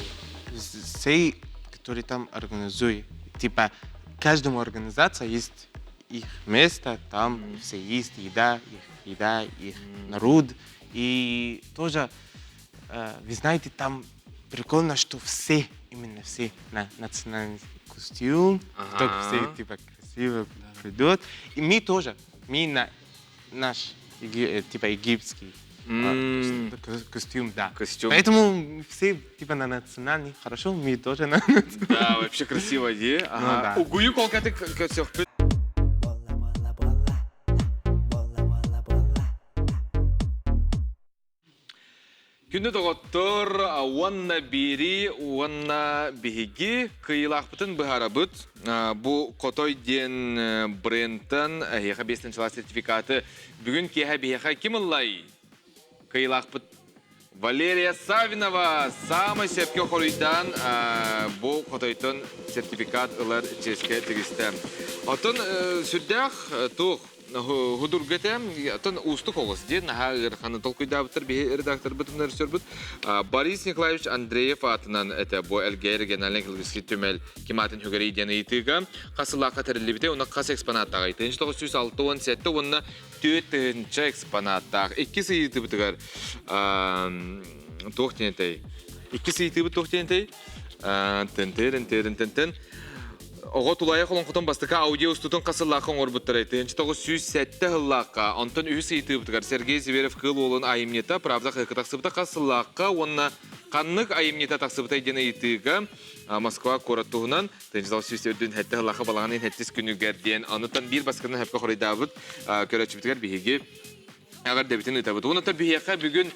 все, которые там организуют, типа, каждому организация есть их место, там все есть еда, их народ. И тоже, вы знаете, там прикольно, что все, именно все на национальный костюм, Ага. только все типа красиво придут. И мы тоже, мы на наш типа египетский костюм, да. Костюм. Поэтому все типа на национальный, хорошо, мы тоже на национальный. Да, вообще красиво, идея. Ага. Ну да. Угую колкаты всех. Күндү доҕоттор, уонна биири, уонна биһиги кыйылаахпытын быһаарабыт. Бу Хотой диэн брендтан эһиэхэ биэстэн сертификаты бүгүн киэһэ биһиэхэ ким ыллай? Кыйылаахпыт Валерия Савинова самый сөпкө хоруйдаан бу Хотойтон сертификат ылар чиэскэ тигистэ. Оттон сүрдээх туох судургу этэ, оттон уустук оҕус диэн наһаа ыараханы толкуйдаабыттар биһи редакторбытын режиссербут Борис Николаевич Андреев аатынан этэ бу Элгээйи региональнай кылгыский түмэл ким аатын сүгэрий диэн ыйытыыга хас сыллаахха тэриллибитэ уонна хас экспонаттааҕый 1967 уонна 4 тыһыынча экспонаттаах. Иккис ыйытыыбытыгар туох диэн этэй? Иккис ыйытыыбыт туох диэн этэй? Тэн тэн тэн тэн тэн Оҕо тулаайах олоҥхотун бастакы аудио устуутун хас сыллаахха оҥорбуттара 1907 сыллаахха. Онтон үһүс ыйытыыбытыгар Сергей Зверев Кыыл Уолун айымньыта Правда хаһыакка тахсыбыта хас сыллаахха уонна ханнык айымньыта тахсыбытай диэн ыйытыыга Москва куорат туһунан 1907 сыллаахха балаҕан сэттис күнүгэр диэн онтон биир бастакынан сөпкө хоруйдаабыт көрөөччүбүтүгэр биһиги эҕэрдэбитин ыытабыт. Уонна биһиэхэ бүгүн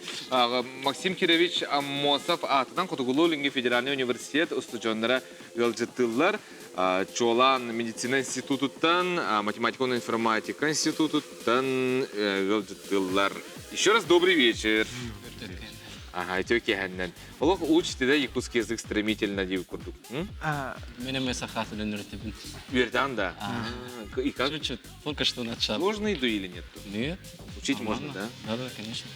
Максим Кирович Аммосов аатынан Хотугулуу-Илиҥҥи федеральнай университет устудьуоннара ыалдьыттыыллар. Чуолаан медицина институтуттан, математика уонна информатика институтуттан ыалдьыттыыллар. Еще раз добрый вечер. Ага, үтүө киэһэннэн. Олох учите, да, якутский язык стремительно диир курдук. Мин эмиэ саха тылын үөрэтэбин. Үөрэтэҕин да? И как? Чуть-чуть, только что начал. Сложно иду или нет? Нет. Учить можно, да? Да, конечно.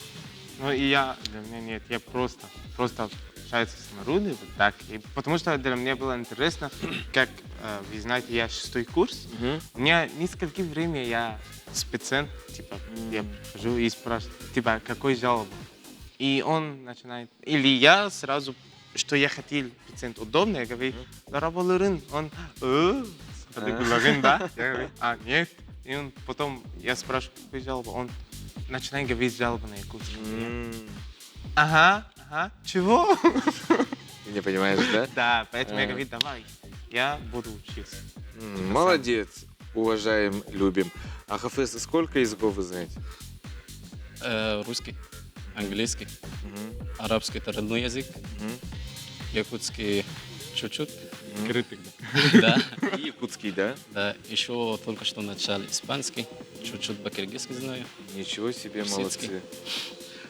Ну и я, для меня нет, я просто общаюсь с народом, вот так. И потому что для меня было интересно, как, вы знаете, я шестой курс, у меня несколько времени я с пациент, типа, я прихожу и спрашиваю, типа, какой жалоба? И он начинает, или я сразу, что я хотел, пациент удобно, я говорю, дорооболоруҥ, он, да? Я говорю, а, нет. И он потом, я спрашиваю, какой жалоба, он, начинаю говорить жалобы на якутском. Ага, ага, чего? Ты не понимаешь, да? Да, поэтому я говорю, давай, я буду учиться. Молодец, уважаем, любим. А Хафиз, сколько языков вы знаете? Русский, английский, арабский это родной язык, якутский чуть-чуть. Крытый. Да. И якутский, да? Да, еще только что начал испанский, чуть-чуть по-киргизски знаю. Ничего себе, Персидский. молодцы.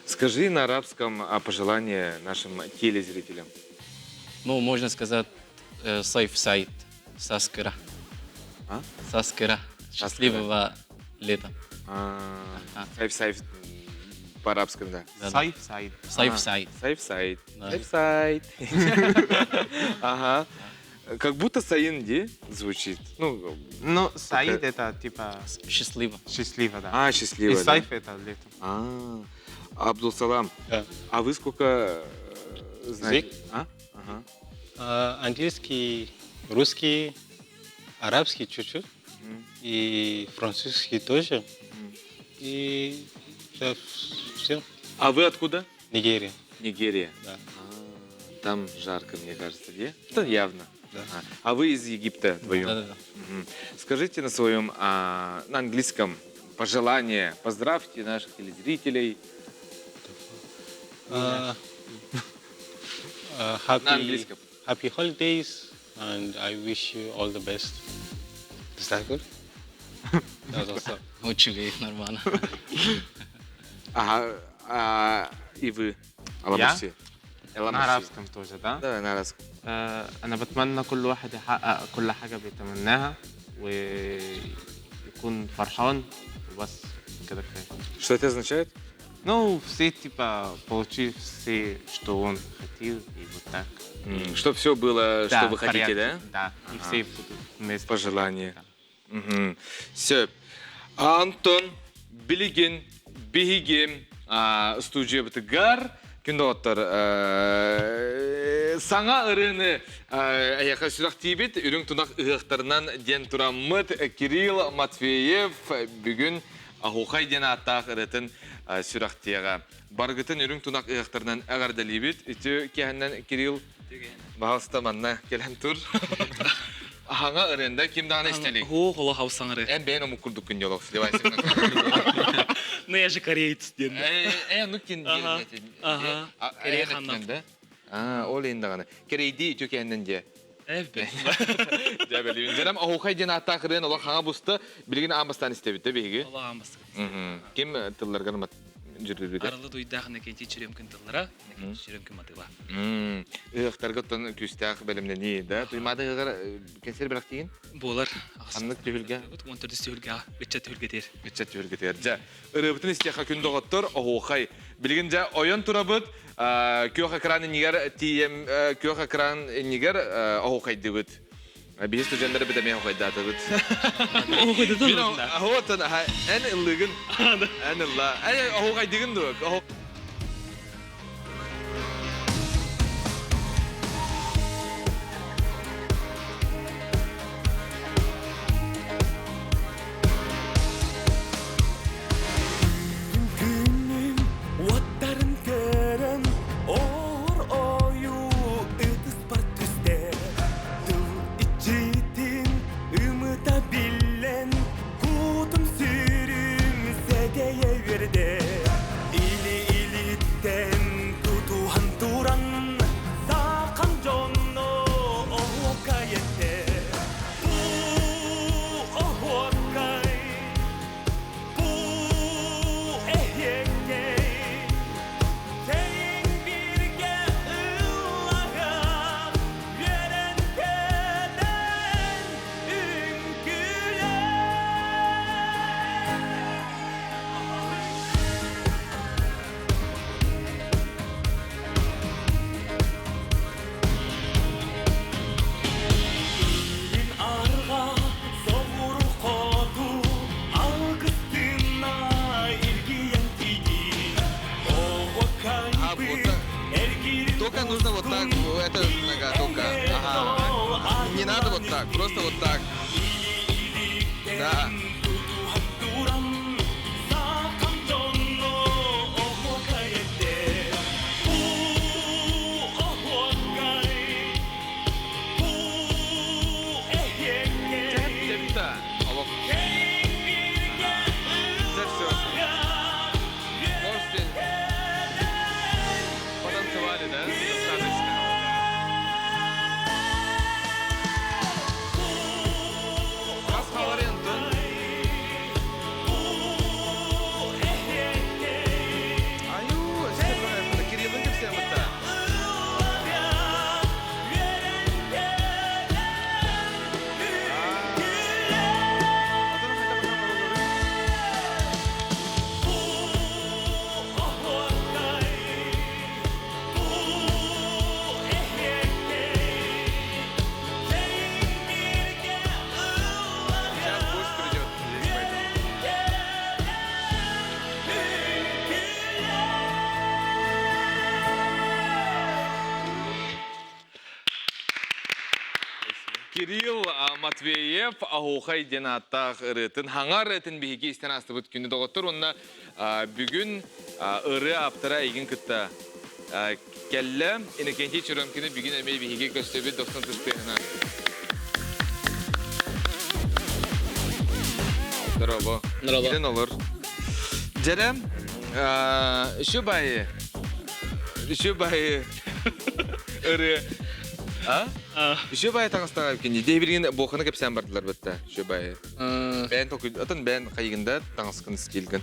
Скажи на арабском пожелание нашим телезрителям. Ну, можно сказать, صيف سعيد, саскера. А? Саскера. Счастливого лета. صيف سعيد по-арабскому, да. Да. صيف سعيد. صيف سعيد. صيف سعيد. Да. صيف سعيد. Ага. Как будто Саинди звучит. Ну, Ну, سعيد это типа... Счастливо. Счастливо, да. А, счастливо, И да. صيف это лето. А, Абдулсалам, Да. а вы сколько знаете? Язык? А? Ага. Английский, русский, арабский чуть-чуть, и французский тоже. И да, все. А вы откуда? Нигерия. Нигерия. Да. А, там жарко, мне кажется, где? Да, явно. Да. А вы из Египта вдвоем? Да-да-да. Скажите на своем, на английском пожелание, поздравьте наших телезрителей. На английском. Happy holidays, and I wish you all the best. Is that good? That was awesome. Очень нормально. Ага, и вы, Аламарси. Я? На арабском тоже, да? Да, на арабском. أنا بتمنى كل واحد يحقق كل حاجة بيتمناها ويكون فرحان وبس كده كفاية. Что это означает? Ну, все типа получили все, что он хотел, и вот так. Чтоб все было, Да, что вы хотите, порядке, да? Да, и Ага. все будут вместе. Пожелания. Все. Антон Билигин биһиги студиябытыгар күн доҕоттор саҥа ырыаны эһиэхэ сүрэхтиибит үрүҥ тунах ыһыахтарынан диэн тураммыт Кирилл Матвеев бүгүн Оһуохай диэн ааттаах ырыатын сүрэхтиэҕэ. Барыгытын үрүҥ тунах ыһыахтарынан эҕэрдэлиибит. Үтүө киэһэнэн Кирилл пожалуйста манна кэлэн тур. Аһаҥа ырыанда ким даҕаны истэ илик. Хо, холо хавсаңыры. Эн бэйэҥ омук курдук күн диалог. Ну, я же кореец диэн. Ну кин Ага, ага. Корея ханна. да? А, ол иһин даҕаны. Кэриэйдии үтүө киэһэнэн диэ. Эббе. Дьэ бэлиибин. Дьэрем оһуохай диэн ааттаах ырыан олох хаҥа буста билигин аан бастаан истэбит да биһиги. Олох аан бастаан. Ким тылларгар дьүрүлбүтэ? Арылы дуйдаах Иннокентий Черемкин тыллара, Иннокентий Черемкин матыыба. Ыһыахтарга оттон күүстээх бэлэмнэнии, да? Туймаада ыһыаҕар кэнсиэр бэлэхтиигин? Буолар. Ханнык түһүлгэ? 14 түһүлгэ, ыччат түһүлгэтигэр. Ыччат түһүлгэтигэр. Дьэ, ырыабытын истиэххэ күн доҕоттор, оһуохай. Билигин дьэ ойон турабыт, күөх экран иннигэр тиийэн, күөх экран иннигэр оһуохайдыыбыт. Биһиги студеннары бит эмиэ оһуохайдаатыбыт. Оһуохайдатан Оһуотан, эн ыллыгын. Эн ылла. Эн оһуохайдыгын дуо? Күнүм уоттарын көрөн оор ойуу ытыспар түстэ тыл иччитин ымыта биллэн кутум сүрүм сэгэйэ үөрдэ или илиттэн тутуһан туран сахан дьонно оһуокай этэ бу оһуокай бу эһиэккэй Чэйиҥ бииргэ ыллаһан үөрэн кэлэн үҥкүүлээ. Илин арҕаа соҕуруу хоту алгыс тыына илгийэн тиийдин А, вот так. Только нужно вот так, это нога только. Ага. Не надо вот так, просто вот так. Да. Кирилл Матвеев Аһуохай диэн ааттаах ырыатын хаҥар этин биһиги истэн аастыбыт күнү доҕоттор уонна бүгүн ырыа ааптара эйигин кытта кэллэ. Иннокентий Черемкины бүгүн эмиэ биһиги көрсөбүт дохсун тыстыаһынан. Здорово. Здорово. Кирен олор. Дьэрэ, еще байы, еще байы ырыа. А? Еще байы таҥастаҕа кини дебиргин буоханы кэпсээн бардылар бытта. Еще байы. Бэйэн толкуй, отон бэйэн хайыгында таҥаскын стилгин.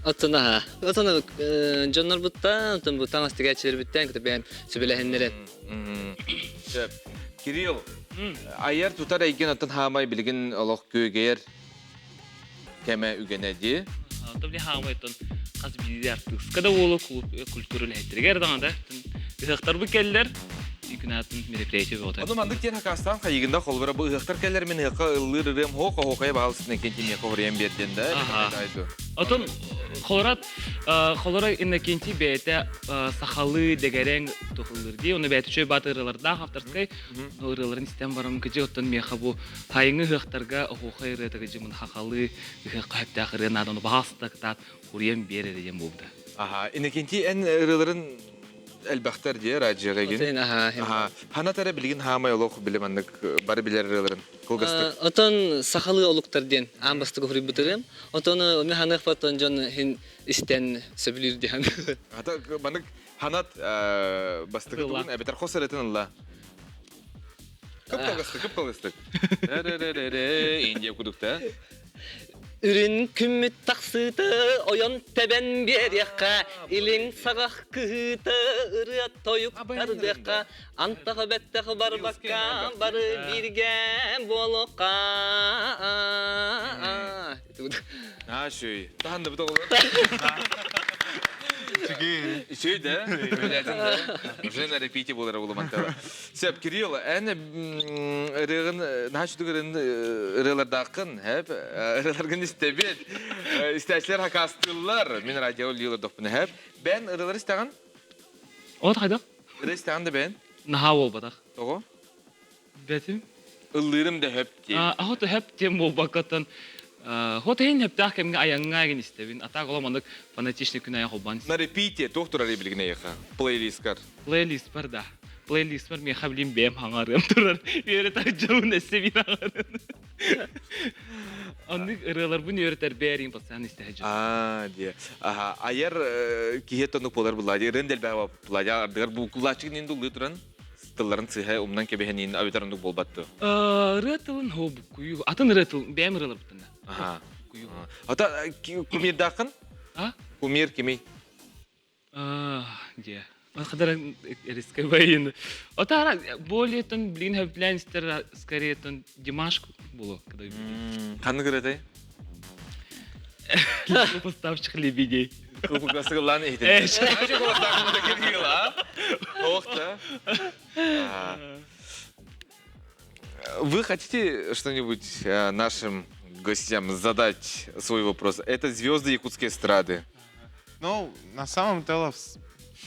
Оттон аха. Оттон дьоннор буттан, оттон бу таҥас тигээччилэр бүттэн, кытта бэйэм сүбэлэһиннэрэн. Сөп. Кирилл, айар тутар эйген оттон хаамай билигин олох күөгэр кэмэ үгэнэ дии. Оттон били хаамай оттон хас биирдии артыыска да уолу культура үлэһиттэригэр даҕаны да ыһыахтарбыт кэллэр күн мероприятие бөҕөтө. Ону маннык диэн хакаастаан хайыгында холбура бу ыһыахтар кэллэр мин ыһыахха ыллыыр ырыам хоох оһуохайа баалысытын кентимиэхэ хоруйан биэрдин да Отон холорат холоро Иннокентий бэйэтэ сахалыы дэгэрэҥ тухыллыр дии оны бэйэтэ үчүгэй баат ырыалардаах авторскай ырыаларын истэн баран кыдьы оттон миэхэ бу хайыҥы ыһыахтарга оһуохай ырыата кыдьы мун хахалыы ыһыахха сөптөөх ырыа наада ону баһаалыста кытаат хуруйан биэр эрэ диэн буолбута. Аха, Иннокентий эн ырыаларын элбэхтэр дии радиоҕа игин. Аха. Ханат эрэ билигин хаамай олох билим аннык бары билэр ырыаларын кылгастык. Отон сахалыы олуктар диэн аан бастакы хуруйбутарым. Отон ону ханыахпаттан дьон хин истэн сөбүлүүр диэн. Ата маннык ханат бастакы тугун эбэтэр хос ырытын ылла. Кып-кылгастык, кып-кылгастык. Индия кудукта. Үрүн күммүт тахсыыта ойон тэбэн биэриэххэ, илиҥ саҕах кыһыыта ырыа тойук тардыахха, антах бэттэх барбакка бары бииргэ буолуохха. Аа, шүй. Таһынды бит оҕолор. Үчүгэй да? Билэтин да? Уже на репите болар улумантала. Сөп, Кирилл, эн ырыагын наһаа үчүгэй ырыалардааххын, хэп, ырыаларгын истэбит. Истээччилэр хакаастыыллар. Мин радио лиилер дохпун хэп. Бэн ырыалар истэҕин? От хайдах? Ырыа истэҕин да бэн? Наһаа буолбатах. Тоҕо? Бэтим. Ыллыырым да хөп диэн. Ахот хөп диэн буолбаккаттан хот иһин хөптөөх кэмҥэ айаҥҥа эгин истэбин. А так олом маннык фанатичный күн айа холбоон На репите туох турар билигин эйиэхэ? Плейлисткар. Плейлист бар да. Плейлист бар миэхэ билим бэйэм хаҥарыам турар. Үөрэтэр дьонун өссө биир аҥарын. Оннук ырыаларбын үөрэтэр бээрин постоянно истэһэ дьон. Аа, диэ. Аха, айар киһи тонук буолар буллади. Ырыан дэлбэҕэ буллади. Ардыгар букулааччык нин дуллыы туран тылларын сыыһа умнан кэбиһэниин эбэтэр оннук буолбат дуо? Ырыа тылын хоо буккуйуу. Атын ырыа тыл бэйэм ырыаларбыттан да. Аха. Ата кумирдааххын? А? Кумир кимий? Дьэ. Хадара рисковый. Отара более тон блин хөплән истер скорее тон Димаш было, когда Ханнык ырыатай? Поставщик лебедей. Кылгасыгылаан иһитин. Ох да. Вы хотите что-нибудь нашим гостям задать свой вопрос? Это звезды якутской эстрады. Ну, на самом деле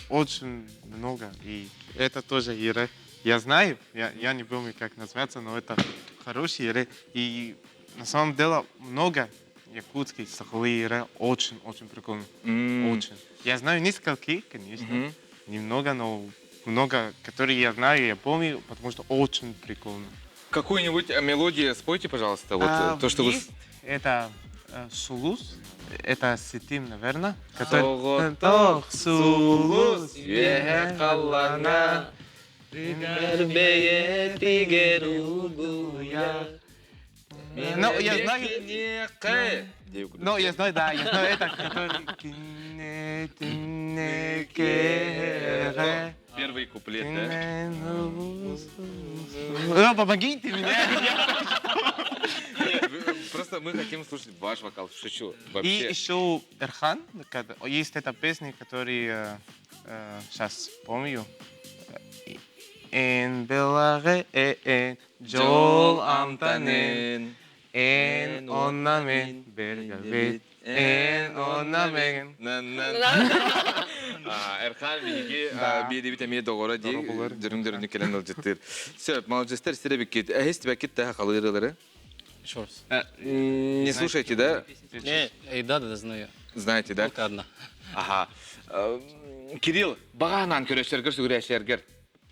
очень много. И это тоже Ира. Я знаю, я не помню, как называется, но это хороший Ира. И на самом деле много якутских сахалы Ира очень-очень прикольно. Очень. Я знаю несколько, конечно, немного, но много, которые я знаю, я помню, потому что очень прикольно. Какую-нибудь мелодию спойте, пожалуйста, вот то, что вы... Есть это Сулус, это Ситим, наверное. Соҕотох сулус үөһэ халлана Бэйэтигэр угуйа Ну, я знаю... Ну, я знаю, да, я знаю это, который... Кине, тине, кере. Первый куплет, да? Ну, помогите мне. Нет, просто мы хотим слушать ваш вокал, шучу. И Вообще. еще Эрхан, есть эта песня, которую сейчас помню. Эн беларе эн жол амтанын эн онна мен бергабит эн онна мен. Эрхан биһиги биэрибит эмиэ доҕоро дии дьөрүҥ дөрүнү кэлэн ылдьыттыыр. Сөп, молодежтар сире биккит. Эһис тибэккит тэһэ халыырылары. Еще раз. Не слушайте, да? Не, да, да, знаю. Знаете, да? Только одна. Ага. Кирилл, бағаанан көрөсөргөр сүгүрээчилэргэр.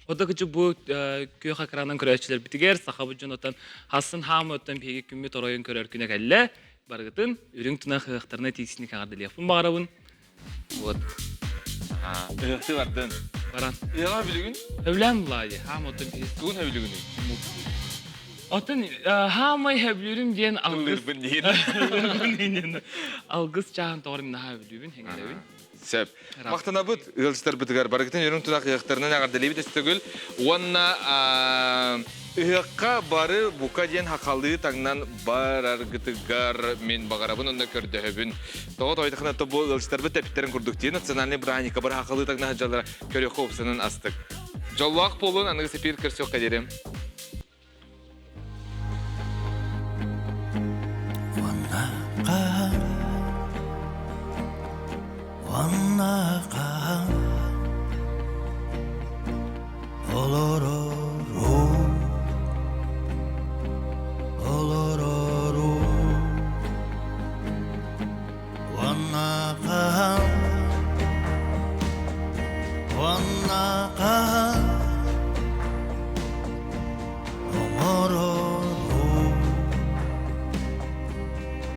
Ода кычы бу күөх экранын көрөөччүлэрбитигэр сахабыт дьонуттан хассын хаамы оттон биһиги күммүт оройун көрөр күнэ кэллэ. Барыгытын үрүҥ тунах ыһыахтарына тиийсини каҕардылыахпын баҕарабын. Вот. Ыһыахты бардын. Баран. Ыһыаҕа бүлүгүн? Хөблән булаайы. Хаам оттон биһи. Тугун хөбүлүгүнүй? Оттон хаамай хөблүүрүм диэн алгыс. Ыллыырбын диин. Ыллыырбын диин. Алгыс чааһын тоҕор мин наһаа хөбүлүүбүн, хэҥэрэбин. Сөп. Махтанабыт ыалдьыттарбытыгар барыгытын үрүҥ тунах ыһыахтарынан эҕэрдэлиибит өстөгүл уонна ыһыахха бары бука диэн хахалыы таҥнан бараргытыгар мин баҕарабын уонна көрдөһөбүн. Тоҕо тоойдохуна то бу ыалдьыттарбыт тэпиттэрин курдук дии национальный брааника бары хахалыы таҥна сылдьаллара көрүөххэ упсанан астык. Дьоллоох буолун аныгы сепир көрсүөххэ диэрим.